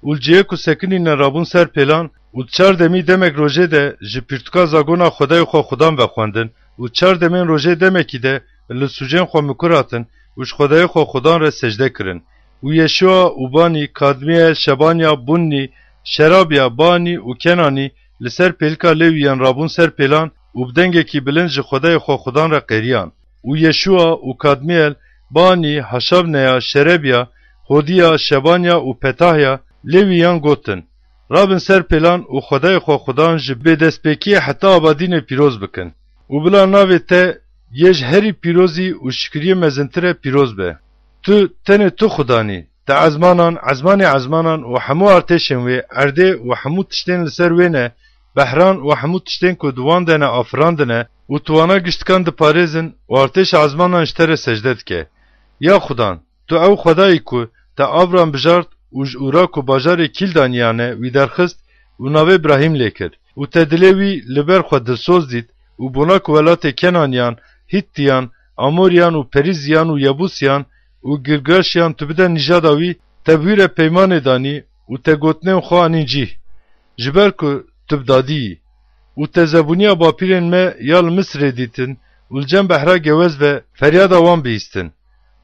Û li cihê ku sekinîne rabûn ser pêlan û di çar demî demek rojê de ji pirtûka zagona Xwedayê xwe Xudan vexwendin û çar demên rojê demekî de li sûcên xwe mikir hatin û ji Xwedayê xwe Xudan re secde kirin. Û Yeşûa û Banî, Kadmîyel, Şebanya, Bunnî, Şerabya, Banî û Kenanî li ser pêlika Lewîyan rabûn ser pêlan û bi dengekî bilind ji Xwedayê xwe Xudan re qêriyan. Û Yeşûa û Kadmîyel, Banî, Haşabneya, Şerebya, Hodîya, Şebanya û Petahya, Lewîyan gotin, Rabin ser pêlan û Xwedayê xwe Xudan ji bêdestpêkiyê heta abadînê pîroz bikin. Û bila navê te yê ji herî pîrozî û şikiriyê mezintir e pîroz be. Tu, tenê tu Xudan î. Te ezmanan, ezmanê ezmanan û hemû artêşên wê, erdê û hemû tiştên li ser wê ne, behran û hemû tiştên ku di wan de ne afirandine û tu wana giştikan diparêzin û artêşa ezmanan ji te re secde dike. Ya Xudan, tu ew Xwedayî ku te Abram bijart û ji Ûra ku bajarê Kîl daniyane wî derxist û navê Brahîm lê kir û te dilê wî li ber xwe dilsoz dît û bona ku welatê Kenaniyan, Hîttiyan, Amoriyan û Perîziyan û Yebûsiyan û Girgaşiyan tu bide nîjada wî, te bi wî re peymanê danî û te gotinên xwe anîn cîh. Ji ber ku tu bi dadî yî û te zebûniya bapîrên me ya li Misirê dîtin û li cem behra gewez ve feryada wan bihîstin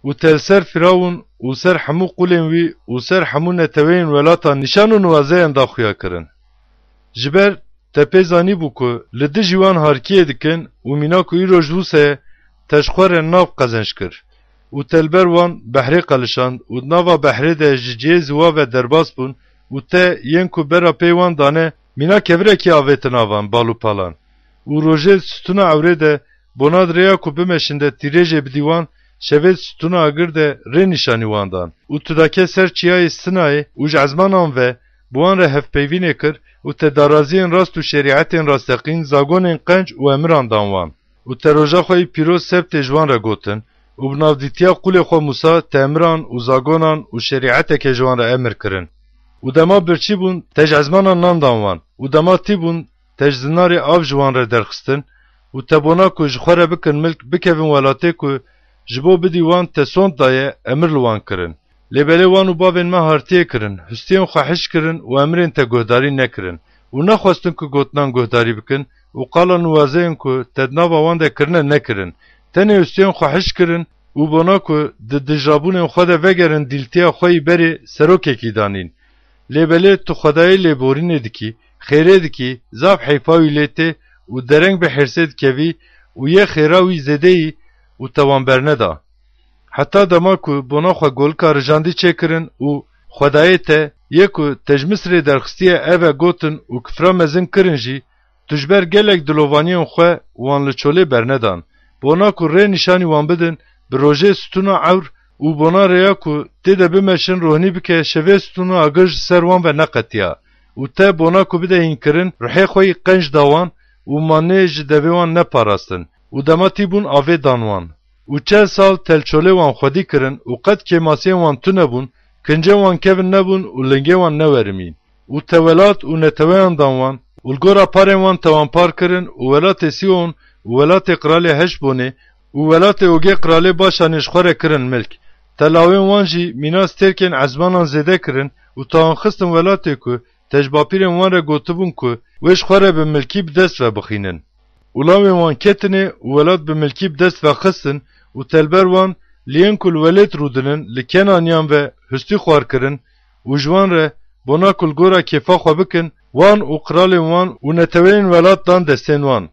û te li ser Firawûn û ser hemû qulên wî û ser hemû neteweyên welatan nîşan û niwazeyan daxuya kirin. Ji ber te pê zanîbû ku li dijî wan harkiyê dikin û mîna ku îro ji wisa ye, te ji xwe re nav qezenc kir û te li ber wan behrê qelişand û di nava behrê de ji cihê ziwa ve derbas bûn û te yên ku bera pê wan dane, mîna kevirekî avêtin avan bal û palan û rojê stûna ewrê de bona di rêya ku bimeşin de tîrêjê bidî wan, şevê stûna agir de rê nîşanî wan dan û tu dake ser çiyayê Sinayê û ji ezmanan ve bi wan re hevpeyvînê kir û te daraziyên rast û şerîetên rasteqîn, zagonên qenc û emiran dan wan. Û te roja xwe yî pîroz sebtê ji wan re gotin û bi navdîtiya qulê xwe Mûsa te emiran û zagonan û şerîeteke ji wan re emir kirin. Û dema birçî bûn, te ji ezmanan nan dan wan û dema tî bûn, te ji zinarê av ji wan re derxistin û te bona ku ji xwe re bikin milk bikevin welatê ku ji bo bidî wan te sond daye, emir li wan kirin. Lê belê wan û bavên me hartiyê kirin, hustiyên xwe hiş kirin û emirên te guhdarî nekirin û nexwestin ku gotinan guhdarî bikin û qala niwazeyên ku te di nava wan de kirine nekirin. Tenê hustiyên xwe hiş kirin û bona ku di dijrabûnên xwe de vegerin dîltiya xwe yî berê serokekî danîn. Lê belê tu Xwedayê lêborînê dikî, xêrê dikî, zaf heyfa wî lê tê û dereng bi hêrsê dikevî û yê xêra wî zêde yî û te wan berneda. Heta dema ku bona xwe golika rijandî çêkirin û Xwedayê te, yê ku te ji Misirê derxistiye ev e gotin û kifra mezin kirin jî, tu ji ber gelek dilovaniyên xwe wan li çolê bernedan. Bona ku rê nîşanî wan bidin, bi rojê stûna ewr û bona rêya ku tê de bimeşin rohnî bike, şevê stûna agir ji ser wan ve neqetiya. Û te bona ku bide hînkirin, ruhê xwe yî qenc da wan û manê ji devê wan neparastin û dema tî bûn avê dan wan. Û çel sal te li çolê wan xwedî kirin û qet kêmasiyên wan tune bûn, kincên wan kevin nebûn û lingê wan newerimîn. Û te welat û neteweyan dan wan û li gora parên wan te wan par kirin û welatê Sîhon û welatê qiralê Heşbonê û welatê Ogê qiralê Başanê ji xwe re kirin milk. Te lawên wan jî mîna stêrkên ezmanan zêde kirin û te wan xistin welatê ku te ji bapîrên wan re gotibûn ku wê ji xwe re bi milkî bi dest ve bixînin. Û lawên wan ketinê û welat bi milkî bi dest ve xistin û te li ber wan liyên ku li welêt rûdinin li Kenaniyan ve hustî xwar kirin û ji wan re bona ku li gora kêfa xwe bikin, wan û qiralên wan û neteweyên welat dan destên wan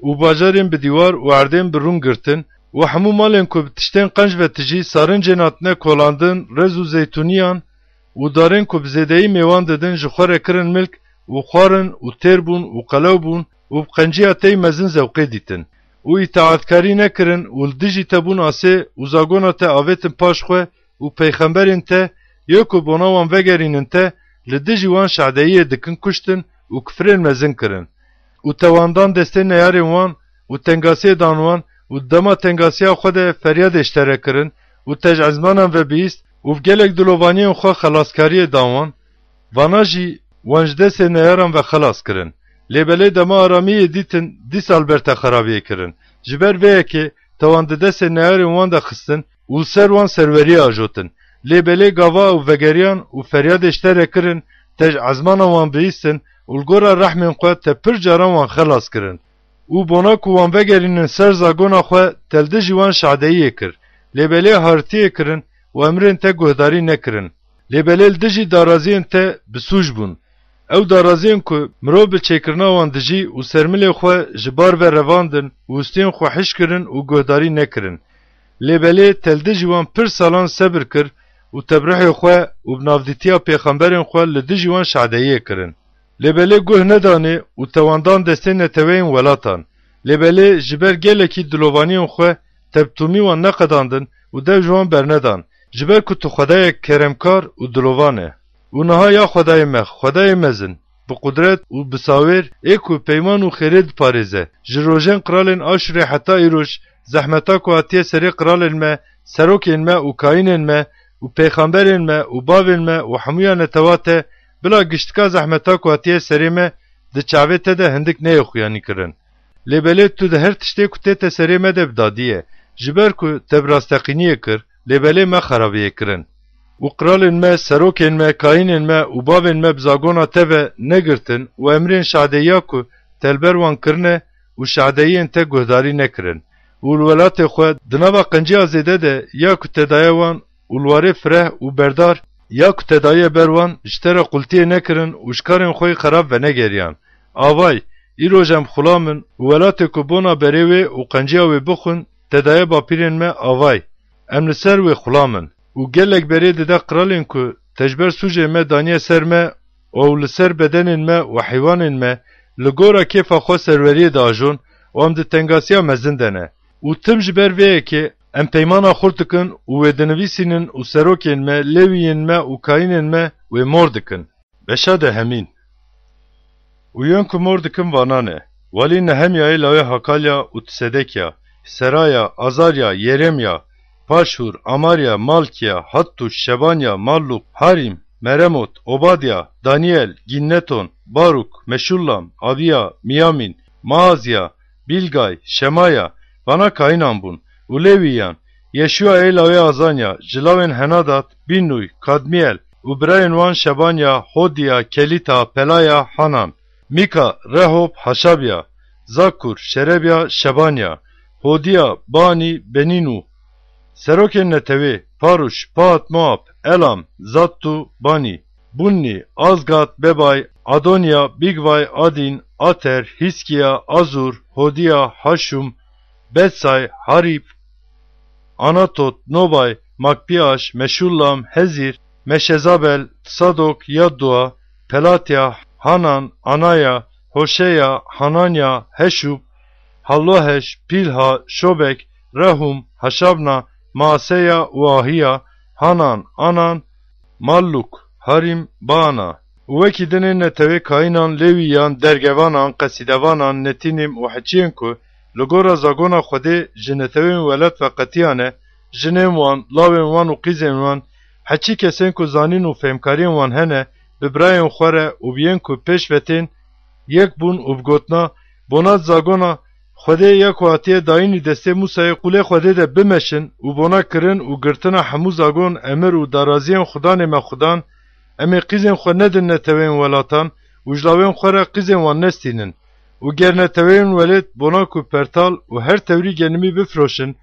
û bajarên bi dîwar û erdên bi rûn girtin û hemû malên ku bi tiştên qenc ve tijî sarincên hatine kolandin, rez û zeytûniyan û darên ku bi zêdeyî mêwan didin ji xwe re kirin milk û xwarin û têr bûn û qelew bûn û bi qenciya te yî mezin zewqê dîtin û îtaetkarî nekirin û li dijî te bûn asê û zagona te avêtin paş xwe û peyxemberên te yê ku bona wan vegerînin te li dijî wan şadeyiyê dikin kuştin û kifrên mezin kirin. Û te wan dan destê neyarên wan û tengasiyê dan wan û dema tengasiya xwe de feryadê ji te re kirin û te ji ezmanan ve bihîst û bi gelek dilovaniyên xwe xelaskariyê dan wan, vana jî wan ji destê neyaran ve xelas kirin. Lê belê dema aramiyê dîtin, dîsa li ber te xerabiyê kirin. Ji ber vê yekê te wan di destê neyarên wan de xistin û li ser wan serweriyê ajotin. Lê belê gava ew vegeriyan û feryadê ji te re kirin, te ji ezmana wan bihîstin û li gora rehmên xwe te pir caran wan xelas kirin. Û bona ku wan vegerînin ser zagona xwe, te li dijî wan şadeyiyê kir. Lê belê hartiyê kirin û emrên te guhdarî nekirin. Lê belê li dijî daraziyên te bi sûc bûn. Ew daraziyên ku mirov bi çêkirina wan dijî û sermilê xwe ji bar ve revandin û hustiyên xwe hiş kirin û guhdarî nekirin. Lê belê te li dijî wan pir salan sebir kir û te bi ruhê xwe û bi navdîtiya pêxemberên xwe li dijî wan şadeyiyê kirin. Lê belê guh nedanê û tewandan destê neteweyên welatan. Lê belê ji ber gelekî dilovaniyên xwe tebtûmî wan neqedandin û dev ji wan bernedan, ji ber ku tu Xwedayek keremkar û dilovan e. Û niha ya Xwedayê me, Xwedayê mezin, bi qudret û bi sawêr ê ku peyman û xêrê diparêze, ji rojên qiralên Aşûrê heta îroj, zehmeta ku hatiye serê qiralên me, serokên me û kayînên me û pêxemberên me û bavên me û hemûya netewa te, bila giştika zehmeta ku hatiye serê me, di çavê te de hindik neyê xuyanî kirin. Lê belê tu di her tiştê ku tête serê me de bi dadî ye, ji ber ku te bi rasteqîniyê kir, lê belê me xerabiyê kirin. Û qiralên me, serokên me, kayînên me û bavên me bi zagona te ve negirtin û emrên şadeyiya ku te li ber wan kirine û şadeyiyên te guhdarî nekirin. Û li welatê xwe di nava qenciya zêde de ya ku te daye wan û li warê fireh û berdar ya ku te daye ber wan ji te re qultiyê nekirin û ji karên xwe yê xerab venegeriyan. Avay, îroj em xulam in û welatê ku bona berê wê û qenciya wê bixwin, te daye bapîrên me avay. Em li ser wê xulam in. Û gelek berê dide qiralên ku te ji ber sûcê me daniye ser me û li ser bedenên me û heywanên me li gora kêfa xwe serweriyê diajon û em di tengasiya mezin de ne. Û tim ji ber vê yekê em peymana xurt dikin û wê dinivîsînin û serokên me, lêwiyên me û kayînên me wê mor dikin. Beşa dehemîn. Û yên ku mor dikin vana ne: Welî, Nehemyayê lawê Hakalya û Tsedekya, Seraya, Azarya, Yeremya, Paşhûr, Amarya, Malkiya, Hattuş, Şebanya, Malluk, Harîm, Meremot, Obadya, Daniyel, Ginneton, Barûk, Meşullam, Abiya, Miyamîn, Maazya, Bîlgay, Şemaya, vana kayînan bûn, û Lêwiyan, Yeşûyayê lawê Azanya, ji lawên Henadat, Bînnûy, Kadmiyel û birayên wan Şebanya, Hodiya, Kelîta, Pelaya, Hanan, Mîka, Rehob, Haşabya, Zakkur, Şerebya, Şebanya, Hodiya, Banî, Benînû, serokên netewê, Paruş, Pahat, Moab, Elam, Zattu, Banî, Bunni, Azgad, Bebay, Adoniya, Bîgvay, Adîn, Ater, Hîskiya, Azur, Hodiya, Haşum, Betsay, Harîb, Anatot, Nobay, Makpiyaş, Meşullam, Hezîr, Meşezabel, Sadok, Yaddua, Pelatya, Hanan, Anaya, Hoşeya, Hananya, Heşub, Halloheş, Pîlha, Şobek, Rehum, Haşabna, Maaseya û Ahiya, Hanan, Anan, Malluk, Harîm, Baana û wekî dinên netewê kayînan, lêwîyan, dergevanan, qesîdevanan, netînim û heçiyên ku li gora zagona Xwedê ji netewên welat ve qetiyane, jinên wan, lawên wan û qîzên wan, heçî kesên ku zanîn û fêmkariyên wan hene, bi birayên xwe re û bi yên ku pêş ve tên, yek bûn û bi gotina, bona zagona Xwedê ya ku hatiye dayînî destê Mûsayê qûlê Xwedê de bimeşin û bona kirin û girtina hemû zagon, emir û daraziyên Xudanê me Xudan, em ê qîzên xwe nedin neteweyên welatan û ji lawên xwe re qîzên wan nestînin. Û ger neteweyên welêt bona ku pertal û her tewrî genimî bifiroşin,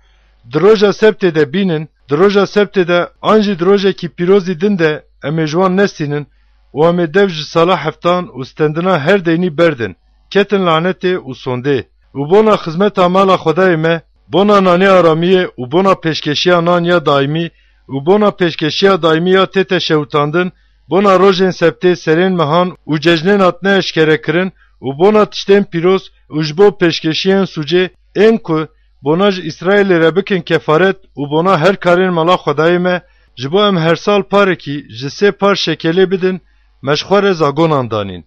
di roja sebtê de bînin, di roja sebtê de an jî di rojekî pîrozî din de em ê ji wan nestînin û em ê dev ji sala heftan û stendina her deynî berdin, ketin lanetê û sondê. Û bona xizmeta mala Xwedayê me, bona nanê aramiyê û bona pêşkeşiya nan ya daîmî û bona pêşkeşiya daîmî ya tête şewitandin, bona rojên sebtê, serên mehan û cejnên hatine eşkerekirin û bona tiştên pîroz û ji bo pêşkeşiyên sûcê, ên ku bona ji Îsraîlê re bikin kefaret û bona her karên mala Xwedayê me, ji bo em her sal parekî ji sê par şekelê bidin, me ji xwe re zagonan danîn.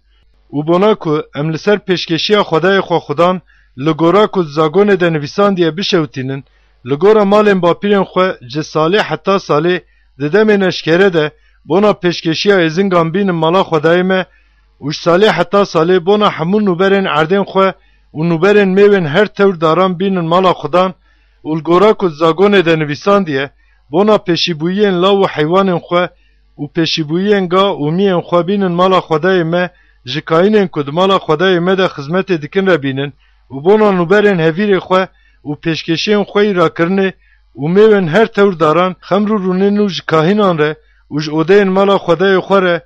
Û bona ku em li ser pêşkeşiya Xwedayê xwe Xudan, li gora ku di zagonê de nivîsandiye bişewitînin, li gora malên bapîrên xwe ji salê heta salê, di demên eşkere de bona pêşkeşiya êzingan bînin mala Xwedayê me û ji salê heta salê bona hemû nûberên erdên xwe û nûberên mêwên her tewr daran bînin mala Xudan û li gora ku di zagonê de nivîsandiye, bona pêşîbûyiyên law û heywanên xwe û pêşîbûyiyên ga û miyên xwe bînin mala Xwedayê me, ji kayînên ku di mala Xwedayê me de xizmetê dikin re bînin û bona nûberên hevîrê xwe û pêşkêşiyên xwe yî rakirinê û mêwên her tewr daran, xemr û rûnên û ji kahînan re û ji odeyên mala Xwedayê xwe re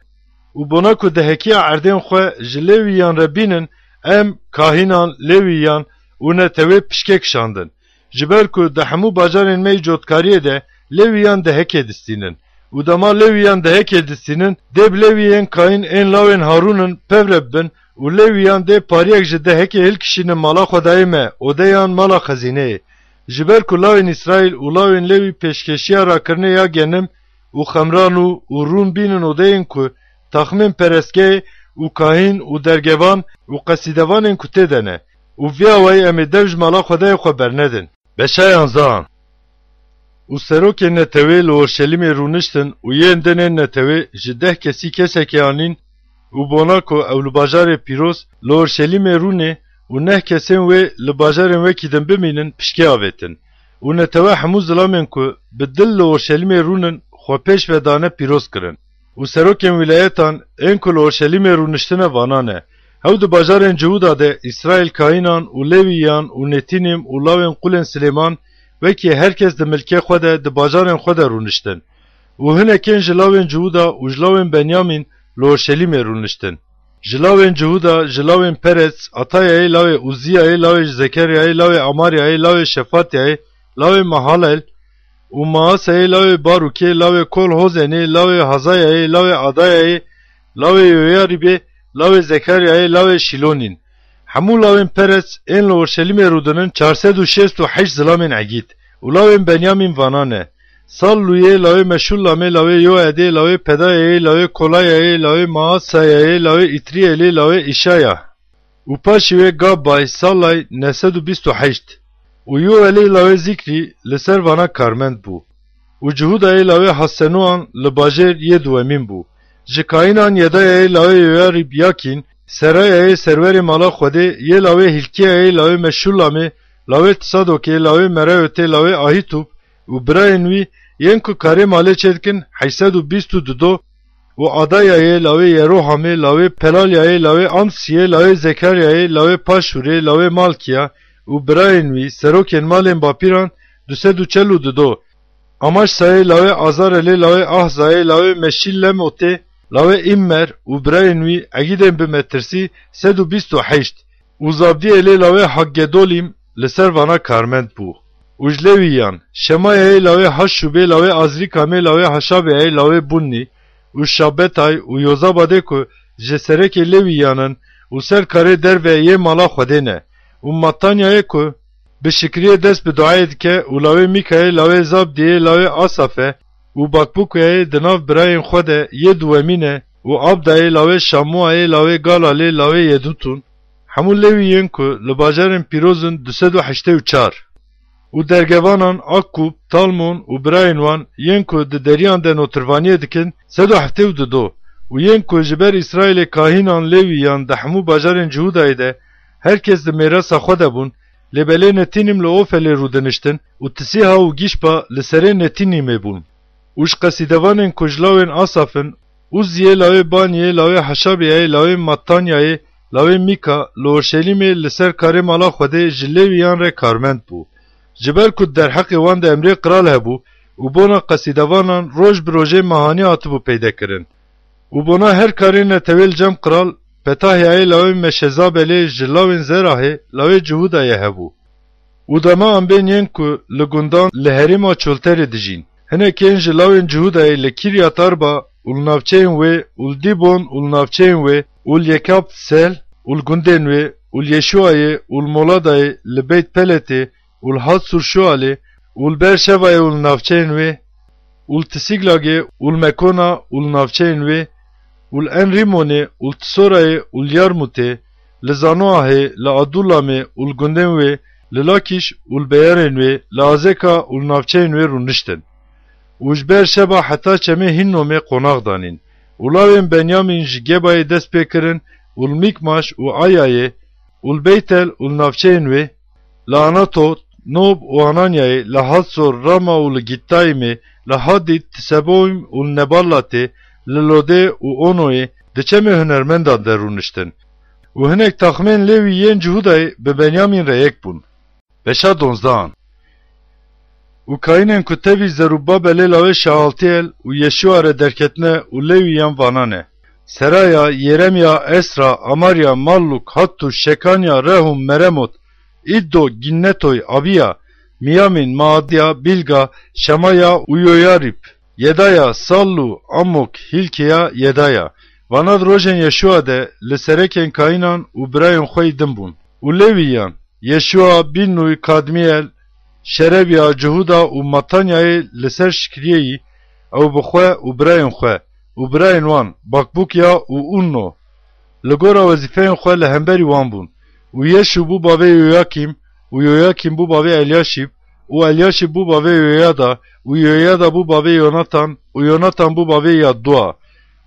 û bona ku dehekiya erdên xwe ji Lêwîyan re bînin, em, kahînan, Lêwîyan û netewê pişkê kişandin. Ji ber ku di hemû bajarên me yî cotkariyê de Lêwîyan dehekê distînin Û dema Lewîyan dehekê distînin, dê bi Lewîyên kayîn ên lawên Harûn in pev re bibin û Lewîyan dê pariyek ji dehekê hilkişînin mala Xwedayê me, odeyan mala xezîneyê. Ji ber ku lawên Îsraîl û lawên Lewî pêşkêşiya rakirinê ya genim û xemran û, û rûn bînin odeyên ku taxmên perestgehê û kahîn û dergevan û qesîdevanên ku tê de ne. Û vî awayî em ê dev ji mala Xwedayê xwe bernedin. Beşa yanzdehan. Û serokên netewê li Orşelîmê rûniştin û yên din ên netewê ji deh kesî kesekê anîn û bona ku ew li bajarê pîroz li Orşelîmê rûnê û neh kesên wê li bajarên wekî din bimînin pişkê avêtin. Û netewe hemû zilamên ku bi dil li Orşelîmê rûnin xwe pêş ve dane pîroz kirin. Û serokên wîlayetan ên ku li Orşelîmê rûniştine vana ne. Hew di bajarên Cihûda de Îsraîl kayînan û Lewîyan û Netînim û lawên qulên Silêman, wekî her kes di milkê xwe de di bajarên xwe de rûniştin. Û hinekên ji lawên Cihûda û ji lawên Benyamîn li Orşelîmê rûniştin. Ji lawên Cihûda, ji lawên Perez, Atayayê, lawê Ûziyayê, lawê Zekeryayê, lawê Amaryayê, lawê Şefatyayê, lawê Mahalel, û Maasayê, lawê Barûkê, lawê Kol Hozenê, lawê Hazayayê, lawê Adayayê, lawê Yoyarîbê, lawê Zekaryayê, lawê Şîlonîn. Hemû lawên Perez ên li Orşelîmê rûdinin çar sed û şêst û heşt zilamên Egîd û lawên Benyamîn vana ne: Sallûyê, lawê Meşûllamê, lawê Yoedê, lawê Pedayayê, lawê Kolayayê, lawê Maasayayê, lawê Îtriyelê, lawê Îşaya. Û paşî wê Gabbay, Sallay, neh sed û bîst û heşt. Û Yoelê lawê Zîkrî li ser vana karmend bû. Û Cihûdayê lawê Hasenuan li bajêr yê duwemîn bû. Ji kayînan Yedayayê lawê Yoyarîb Yakîn, Serayayê serwerê mala Xwedê, yê lawê Hîlkiyayê lawê Meşûllamê, lawê Tisadokê, lawê Merayotê, lawê Ahîtûb û birayên wî yên ku karê malê çêdikin, heyşt sed û bîst û du do, û Adayayê, lawê Yerohamê, lawê Pelalyayê, lawê Amsiyê, lawê Zekaryayê, lawê Paşûrê, lawê Malkiya û birayên wî, serokên malên bapîran, du sed û çel û du do. Amaşsayê, lawê Azarelê, lawê Ahzayê, lawê Meşîlemotê, lawê Îmmer û birayên wî, egîdên bi metirsî, sed û bîst û heşt. Û Zabdiyelê lawê Haggedolîm li ser vana karmend bû. Û ji Lewîyan, Şemayayê lawê Haşûbê, lawê Azrîkamê, lawê Haşabeyayê, lawê Bunnî û Şabetay û Yozabadê ku ji serekê Lewîyan in û ser karê derve yê mala Xwedê ne, û Matanyayê ku bi şikriyê dest bi duayê dike, û lawê Mîkayê, lawê Zabdiyê, lawê Asafe, û Bakbukuyayê di nav birayên xwe de yê duwemîn e, û Abdayê, lawê Şamuayê, lawê Galalê, lawê Yedutun, hemû Lewî yên ku li bajarên pîroz in du sed û heştê û çar. Û dergevanan Akkûb, Talmon û birayên wan yên ku di deriyan de notirvaniyê dikin, sed û heftê û du do, û yên ku ji ber Îsraîlê kahînan Lewîyan di hemû bajarên Cihûdayê de her kes di mêrasa xwe de bûn, lê belê Netînim li Ofelê rûdiniştin û Tisiha û Gîşpa li serê Netînîmê bûn. Û ji qesîdevanên ku ji lawên Asaf in, Uzziyê, lawê Baniyê, lawê Haşabiyayê, lawê Matanyayê, lawê Mîka, li Orşelîmê li ser karê mala Xwedê ji Lewîyan re karmend bû. Ji ber ku derheqê wan de emrê qral hebû û bona qesîdevanan roj bi rojê mehanî hatibû peydekirin. Û bona her karê netewê li cem qral, Petahyayê, lawê Meşezabelê, ji lawên Zerahê, lawê Cihûdayê hebû. Û dema em bên yên ku li gundan li herêma Çolterê dijîn. Hinekên ji lawên Cihûdayê li Kiryat Arba û li navçeyên wê û li Dîbon û li navçeyên wê û li Yekabsel û li gundên wê û li Yeşuayê û li Moladayê, li Beyt Peletê û li Hatsûr Şualê û li Berşevayê û li navçeyên wê û li Tisiglagê û li Mekona û li navçeyên wê û li En Rîmonê û li Tisorayê û li Yarmûtê, li Zanoahê, li Adulamê û li gundên wê, li Lakîş û li beyarên wê, li Azeka û li navçeyên wê rûniştin. Û ji Berşeba heta çemê Hînnomê qonax danîn. Û lawên Benyamîn ji Gebayê dest pê kirin û li Mîkmaş û Ayayê û li Beytel û li navçeyên wê, li Anatot, Nob û Ananyayê, li Hatsor, Rama û li Gîttayîmê, li Hadîd, Tiseboym û li Neballatê, li Lodê û Onoyê, di çemê hunermendan de rûniştin. Û hinek taxmên Lewî yên Cihûdayê bi Benyamîn re yek bûn. Beşa donzdehan. Û kayînên ku tevî Zerûbabelê lawê Şealtîyel û Yeşûa re derketine û Lewîyan vana ne: Seraya, Yeremya, Esra, Amarya, Mallûk, Hattûş, Şekanya, Rehûm, Meremot, Îddo, Ginnetoy, Abiya, Miyamîn, Maadiya, Bîlga, Şemaya û Yoyarîb, Yedaya, Sallu, Amok, Hilkiya, Yedaya. Vana di rojên Yeşua de li serekên kayînan û birayên xwe yî din bûn. Û Lewîyan, Yeşua, Bînnûy, Kadmiyel, Şerebiya, Cihuda û Matanyayê li ser şikriyê yî, ew bi xwe û birayên xwe û birayên wan, Bakbukya û Unno, li gora wezîfeyên xwe li hemberî wan bûn. Û Yeşû bû bavê Yoyakîm, û Yoyakîm bû bavê Elyaşîb, û Elyaşîb bû bavê Yoyada, û Yoyada bû bavê Yonatan, û Yonatan bû bavê Yaddua.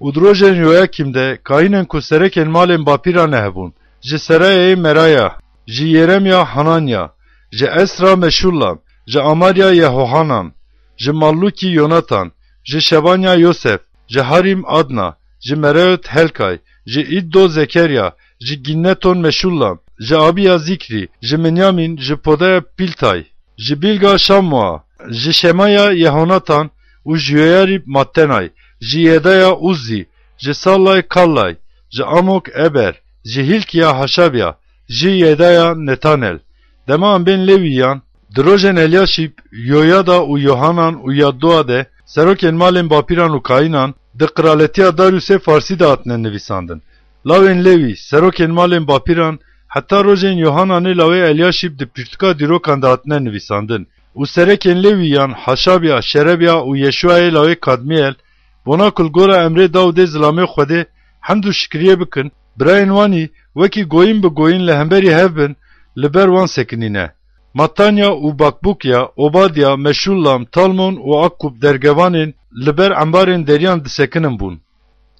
Û di rojên Yoyakîm de kayînên ku serekên malên bapîran hebûn, ji Serayayê Meraya, ji Yeremya Hananya, ji Esra Meşullam, ji Amarya Yehohanan, ji Mallukî Yonatan, ji Şebanya Yosef, ji Harîm Adna, ji Merayot Helkay, ji Îddo Zekerya, ji Ginneton Meşullam, ji Abiya Zîkrî, ji Minyamîn, ji Podaya Pîltay, ji Bîlga Şamua, ji Şemaya Yehonatan û ji Yoyarîb Mattenay, ji Yedaya Uzzî, ji Sallay Kallay, ji Amok Eber, ji Hîlkiya Haşabya, ji Yedaya Netanel. Dema em bên Lewîyan, di rojên Elyaşîb, Yoyada û Yohanan û Yaddua de, serokên malên bapîran û kayînan, di qiraletiya Daryusê Farsî de hatine nivîsandin. Lawên Lewî, serokên malên bapîran, heta rojên Yohananê lawê Elyaşîb di pirtûka dîrokan de hatine nivîsandin. Û serekên Lewîyan, Haşabya, Şerebya û Yeşuayê lawê Kadmiyel, bona ku li gora emrê Dawudê zilamê Xwedê hemd û şikriyê bikin, birayên wan î wekî goyîn bi goyîn li hemberî hev bin, li ber wan sekinîne. Matanya û Bakbukya, Obadya, Meşullam, Talmon û Akkub dergevanên li ber embarên deriyan disekinin bûn.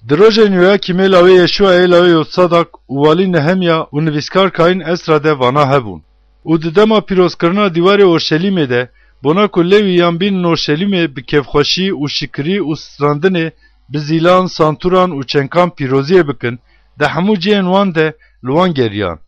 Di rojên Yoyakîmê lawê Yeşuayê lawê Yotsadak û walî Nehemya û nivîskar kayîn Esra de vana hebûn. Û di dema pîrozkirina dîwarê Orşelîmê de, bona ku Lewîyan bînin Orşelîmê bi kêfxweşî û şikirî û strandinê bi zîlan, santûran û çenkan pîroziyê bikin, di hemû cihên wan de li wan geriyan.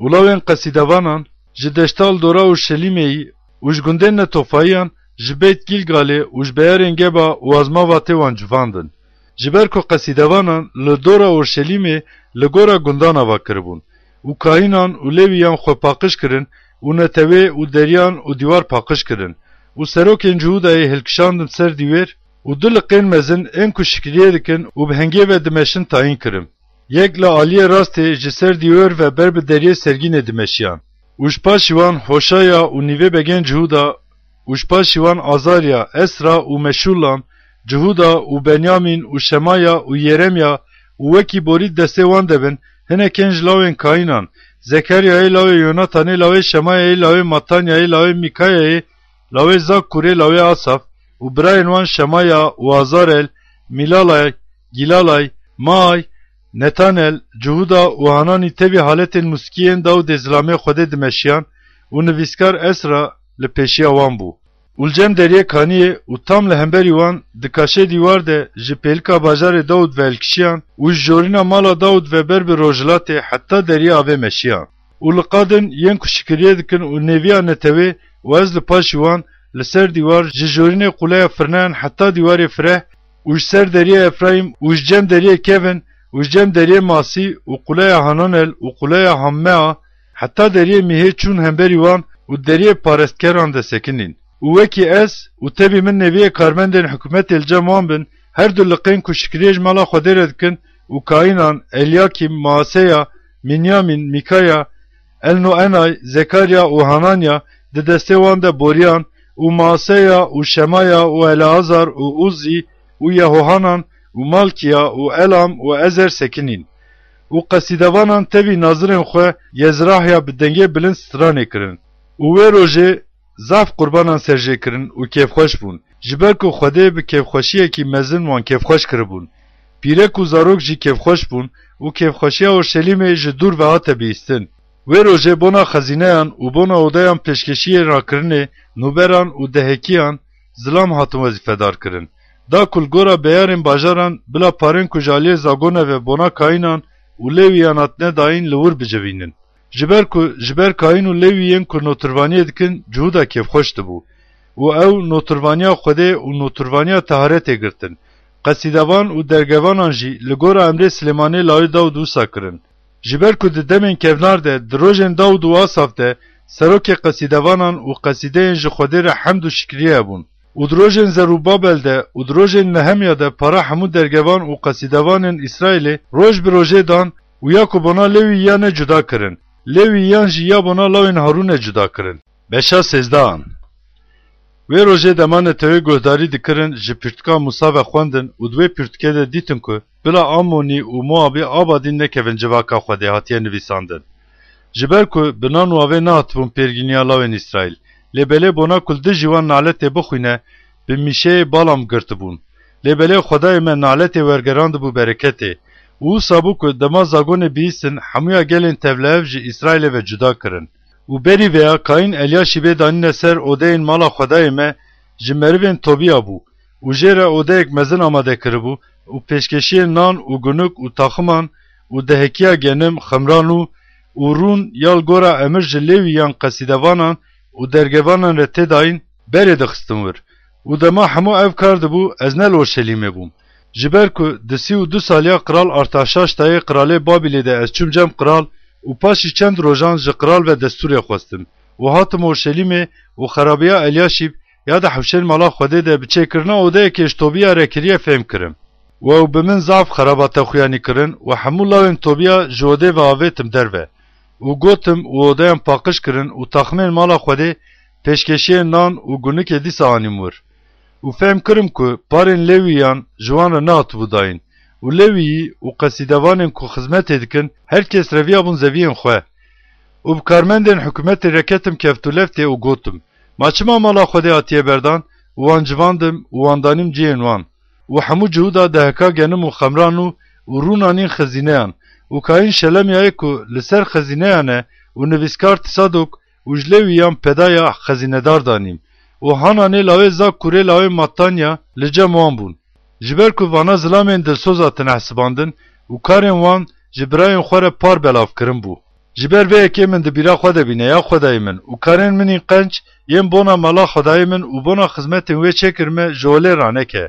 Û lawên qesîdevanan, ji deşta li dora Orşelîmê yî û ji gundên Netofayiyan, ji Beyt Gîlgalê û ji beyarên Geba û Azmavatê wan civandin. Ji ber ku qesîdevanan li dora Orşelîmê li gora gundan ava kiribûn û kahînan û Lewîyan xwe paqij kirin û netewê û deriyan û dîwar paqij kirin û serokên Cihûdayê hilkişandin ser dîwêr û du liqên mezin ên ku şikriyê dikin û bi hengê ve dimeşin tayîn kirin. Yek li aliyê rastê ji ser dîwêr ve ber bi deriyê Sergînê dimeşiyan. Û ji paşî wan Hoşaya û nîvê begên Cihûda û ji paşî wan Azarya, Esra û Meşûlam, Cihûda û Benyamîn û Şemaya û Yeremya û wekî borî destê wan de bin, hinekên ji lawên kayînan, Zekaryayê lawê Yonatanê lawê Şemayayê lawê Matanyayê lawê Mîkayayê lawê Zakkurê lawê Asaf û birayên wan Şemaya û Azarel, Mîlalay, Gîlalay, Maay, Netanel, Cihûda û Hananî tevî haletên mûsikiyên Dawidê zilamê Xwedê dimeşiyan û nivîskar Esra li pêşiya wan bû. Û li cem deriyê Kaniyê û tam li hemberî wan di kaşê dîwar de ji pêlika bajarê Dawid ve hilkişiyan û ji jorîna mala Dawid ve ber bi rojhilatê heta deriyê avê meşiyan. Û li qadin yên ku şikiriyê dikin û nêviya netewê û ez li paşî wan li ser dîwar ji jorînê qûleya firneyan heta dîwarê fireh û ji ser deriyê Efrayîm û ji cem deriyê Kevin û ji cem deriyê Masî û qûleya Hananel û qûleya Hammea heta deriyê Mîhê çûn hemberî wan û deriyê parestkeran de sekinîn. Û wekî ez û tevî min nêviyê karmendên hikûmetê li cem wan bin, her du liqên ku şikriyê ji mala Xwedê re dikin û kayînan Elyakîm, Maaseya, Mînyamîn, Mîkaya, Elnoenay, Zekarya û Hananya di destê wan de boriyan û Maaseya û Şemaya û Eleazar û Uzzî û Yehohanan û Malkiya û Elam û Ezer sekinîn. Û qesîdevanan tevî nazirên xwe Yezrahya bi dengê bilind stranê kirin. Û wê rojê zaf qurbanan serjê kirin û kêfxweş bûn, ji ber ku Xwedê bi kêfxweşiyekî mezin wan kêfxweş kiribûn. Pîrek û zarok jî kêfxweş bûn û kêfxweşiya Orşelîmê ji dûr ve hate bihîstin. Wê rojê bona xezîneyan û bona odeyan pêşkêşiyê rakirinê, nûberan û dehekiyan zilam hatin wezîfedar kirin. Da ku li gora beyarên bajaran bila parên ku ji aliyê Zagone ve bona kayînan û Lewîyan hatine dayîn li wir bicivînin. Ji ber ku, ji ber kayîn û Lewî yên ku notirvaniyê dikin, Cihûda kêfxweş dibû. Û ew notirvaniya Xwedê û notirvaniya teharetê girtin. Qesîdevan û dergevanan jî li gora emrê Silêmanê lawê Dawid wisa kirin. Ji ber ku di demên kevnar de, di rojên Dawid û Asaf de, serokê qesîdevanan û qesîdeyên ji Xwedê re hemd û şikriyê hebûn. Û di rojên Zerûbabel de û di rojên Nehemya de para hemû dergevan û qesîdevanên Îsraîlê roj bi rojê dan û ya ku bona Lewîyane cuda kirin. Lewîyan jî ya bona lawên Harûne cuda kirin. Beşa sêzdehan. Wê rojê dema netewê guhdarî dikirin, ji pirtûka Mûsa ve xwendin û di wê pirtûkê de dîtin ku bila Amonî û Moabî aba din nekevin civaka Xwedê hatiye nivîsandin. Ji ber ku bi nan û avê nehatibûn pêrgîniya lawên Îsraîl, lê belê bona ku li dijî wan naletê bixwîne, bi mîşeyê Balam girtibûn. Lê belê Xwedayê me naletê wergerandibû bereketê. Û wisa bû ku dema zagonê bihîstin, hemûya gelên tevlihev ji Îsraîlê ve cuda kirin. Û berî vêya Kayîn Elyaşîbê danîne ser odeyên mala Xwedayê me, ji merivên Tobiya bû û jê re odeyek mezin amade kiribû û pêşkêşiyên nan û gunik û taximan û dehekiya genim, xemran û, û rûn ya li gora emir ji Lewîyan, qesîdevanan û dergevanan re tê dayîn, berê dixistin wir. Û dema hemû ev kar dibû, ez ne li Orşelîmê bûm. Ji ber ku di sî û du saliya Qral Artaşaştayê qralê Babîlê de ez çûm cem qral û paşî çend rojan ji qral ve destûrê xwestim û hatim Orşelîmê û xerabiya Elyaşîb ya di hewşên mala Xwedê de bi çêkirina odeyekê ji Tobiya re kiriye fêm kirim. Û ew bi min zaf xeraba te xuyanî kirin û hemû lawên Tobiya ji odê ve avêtim derve û gotim û odeyan paqij kirin û taximên mala Xwedê, pêşkêşiyên nan û gunikê dîsa anîm wir. Û fêm kirim ku parên Lewîyan ji wan re nehatibû dayîn û Lewîyî û qesîdevanên ku xizmetê dikin, her kes reviyabûn zeviyên xwe. Û bi karmendên hikûmetê re ketim keftûleftê û gotim, ma çima mala Xwedê hatiye berdan? Û wan civandim û wan danîm cihên wan. Û hemû Cihûda deheka genim û xemran û, û rûn anîn xezîneyan. Û Kayîn Şelemyayê ku li ser xezîneyan e û nivîskar Tisadok û ji Lewîyan Pedaya xezînedar danîm. Û Hananê lawê Zakkurê lawê Mattanya li cem wan bûn. Ji ber ku vana zilamên dilsoza tine hesibandin û karên wan ji birayên xwe re par belav kirin bû. Ji ber vê yekê min di bîra xwe de bîne, ya Xwedayê min, û karên min ên qenc yên bona mala Xwedayê min û bona xizmetên wê çêkirime ji holê raneke.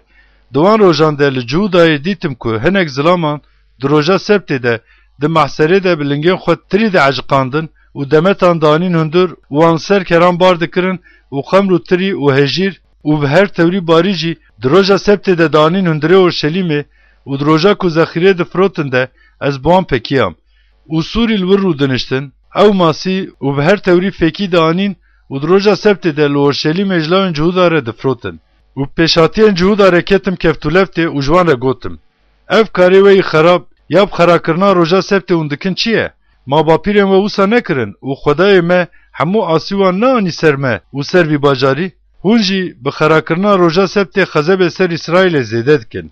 Di wan rojan de li Cihûdayê dîtim ku hinek zilaman di roja sebtê de di mehserê de bi lingên xwe tirî dieciqandin û demetan danîn hundir û wan ser keran bar dikirin û xemr û tirî û hejîr û bi her tewrî barî jî di roja sebtê de danîn hundirê Orşelîmê û di roja ku zexîrê difirotin de ez bi wan pekiyam. Û sûrî li wir rûdiniştin, ew masî û bi her tewrî fêkî dianîn û di roja sebtê de li Orşelîmê ji lawên Cihûda re difirotin. Û bi pêşhatiyên Cihûda re ketim keftûleftê û ji wan re gotim, ev karê we yî xerab ya bi xerakirina roja sebtê hûn dikin çi ye? Ma bapîrên we wisa nekirin û Xwedayê me hemû asî wan neanî ser me û ser vî bajarî? Hûn jî bi xerakirina roja sebtê xezebê ser Îsraîlê zêde dikin.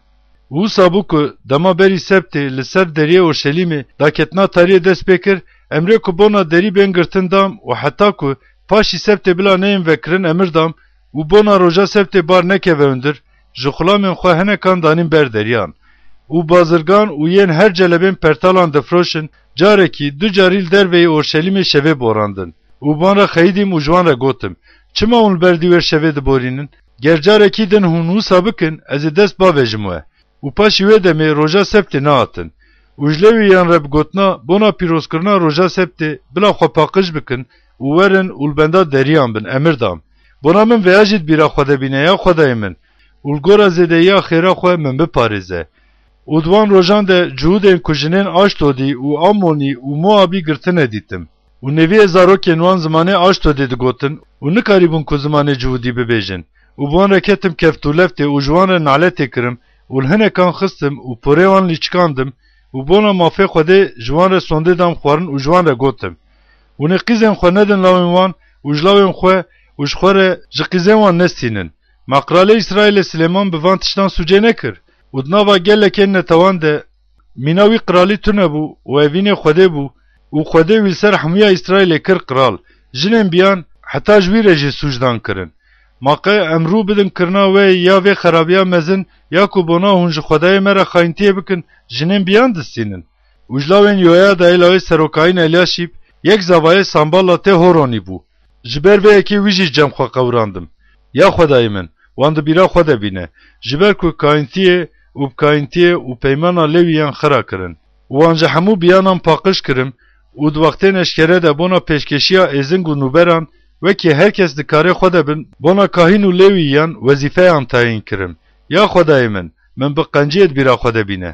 Wisa bû ku dema berî sebtê li ser deriyê Orşelîmê daketina tariyê dest pê kir, emrê ku bona derî bên girtin dam û heta ku paşî sebtê bila neyên vekirin emir dam û bona roja sebtê bar nekeve hundir, ji xulamên xwe hinekan danîn ber deriyan. Û bazirgan û yên her celebên pertalan difiroşin, carekî, du carî li derveyî Orşelîmê şevê borandin. Û bi wan re xeyidîm û ji wan re gotim, çima hûn li ber dî wê şevê diborînin? Ger carekî din hûn wisa bikin, ez ê dest bavêjim we. Û paşî wê demê roja sebtê nehatin. Û ji Lewîyan re bi gotina bona pîrozkirina roja sebtê bila xwe paqij bikin û werin û li benda deriyan bin, emir dam. Bona min vêya jî di bîra xwe de bîne, ya Xwedayê min, û li gora zêdeyiya xêra xwe min biparêze. Û di wan rojan de Cihûdên ku jinên Aşdodî û Amonî û Moabî girtine dîtim. Û nêviyê zarokên wan zimanê Aşdodê digotin û nikarîbûn ku zimanê Cihûdî bibêjin. Û bi wan re ketim keftûleftê û ji wan re naletê kirim û li hinekan xistim û porê wan lîçikandim û bona mafê Xwedê ji wan re sondê dam xwarin û ji wan re gotim, hûn ê qîzên xwe nedin lawên wan û ji lawên xwe û ji xwe re ji qîzên wan nestînin. Ma qralê Îsraîlê Silêman bi van tiştan sûcê nekir û di nava gelekên netewan de mîna wî qralî tune bû û evînê Xwedê bû û Xwedê wî li ser hemûya Îsraîlê kir qral. Jinên biyan heta ji wî re jî sûc dan kirin. Ma qey em rû bidin kirina we ya vê xerabiya mezin ya ku bona hûn ji Xwedayê me re xayîntiyê bikin, jinên biyan distînin? Û ji lawên Yoyadayê lawê serokayîn Elyaşîb, yek zavayê Sambala tê Horonî bû. Ji ber vê yekê wî jî cem xwe qewrandim. Ya Xwedayê min, wan di bîra xwe de bîne, ji ber ku kayîntiyê û bi kayîntiyê û peymana Lewîyan xira kirin. Û wan ji hemû biyanan paqij kirim û di wextên eşkere de bona pêşkêşiya êzing û nûberan Wekî her kes di karê xwe de bin, bona kahîn û lêwîyan wezîfeyan tayîn kirim. Ya Xwedayê min, min bi qenciyê di bîra xwe de bîne.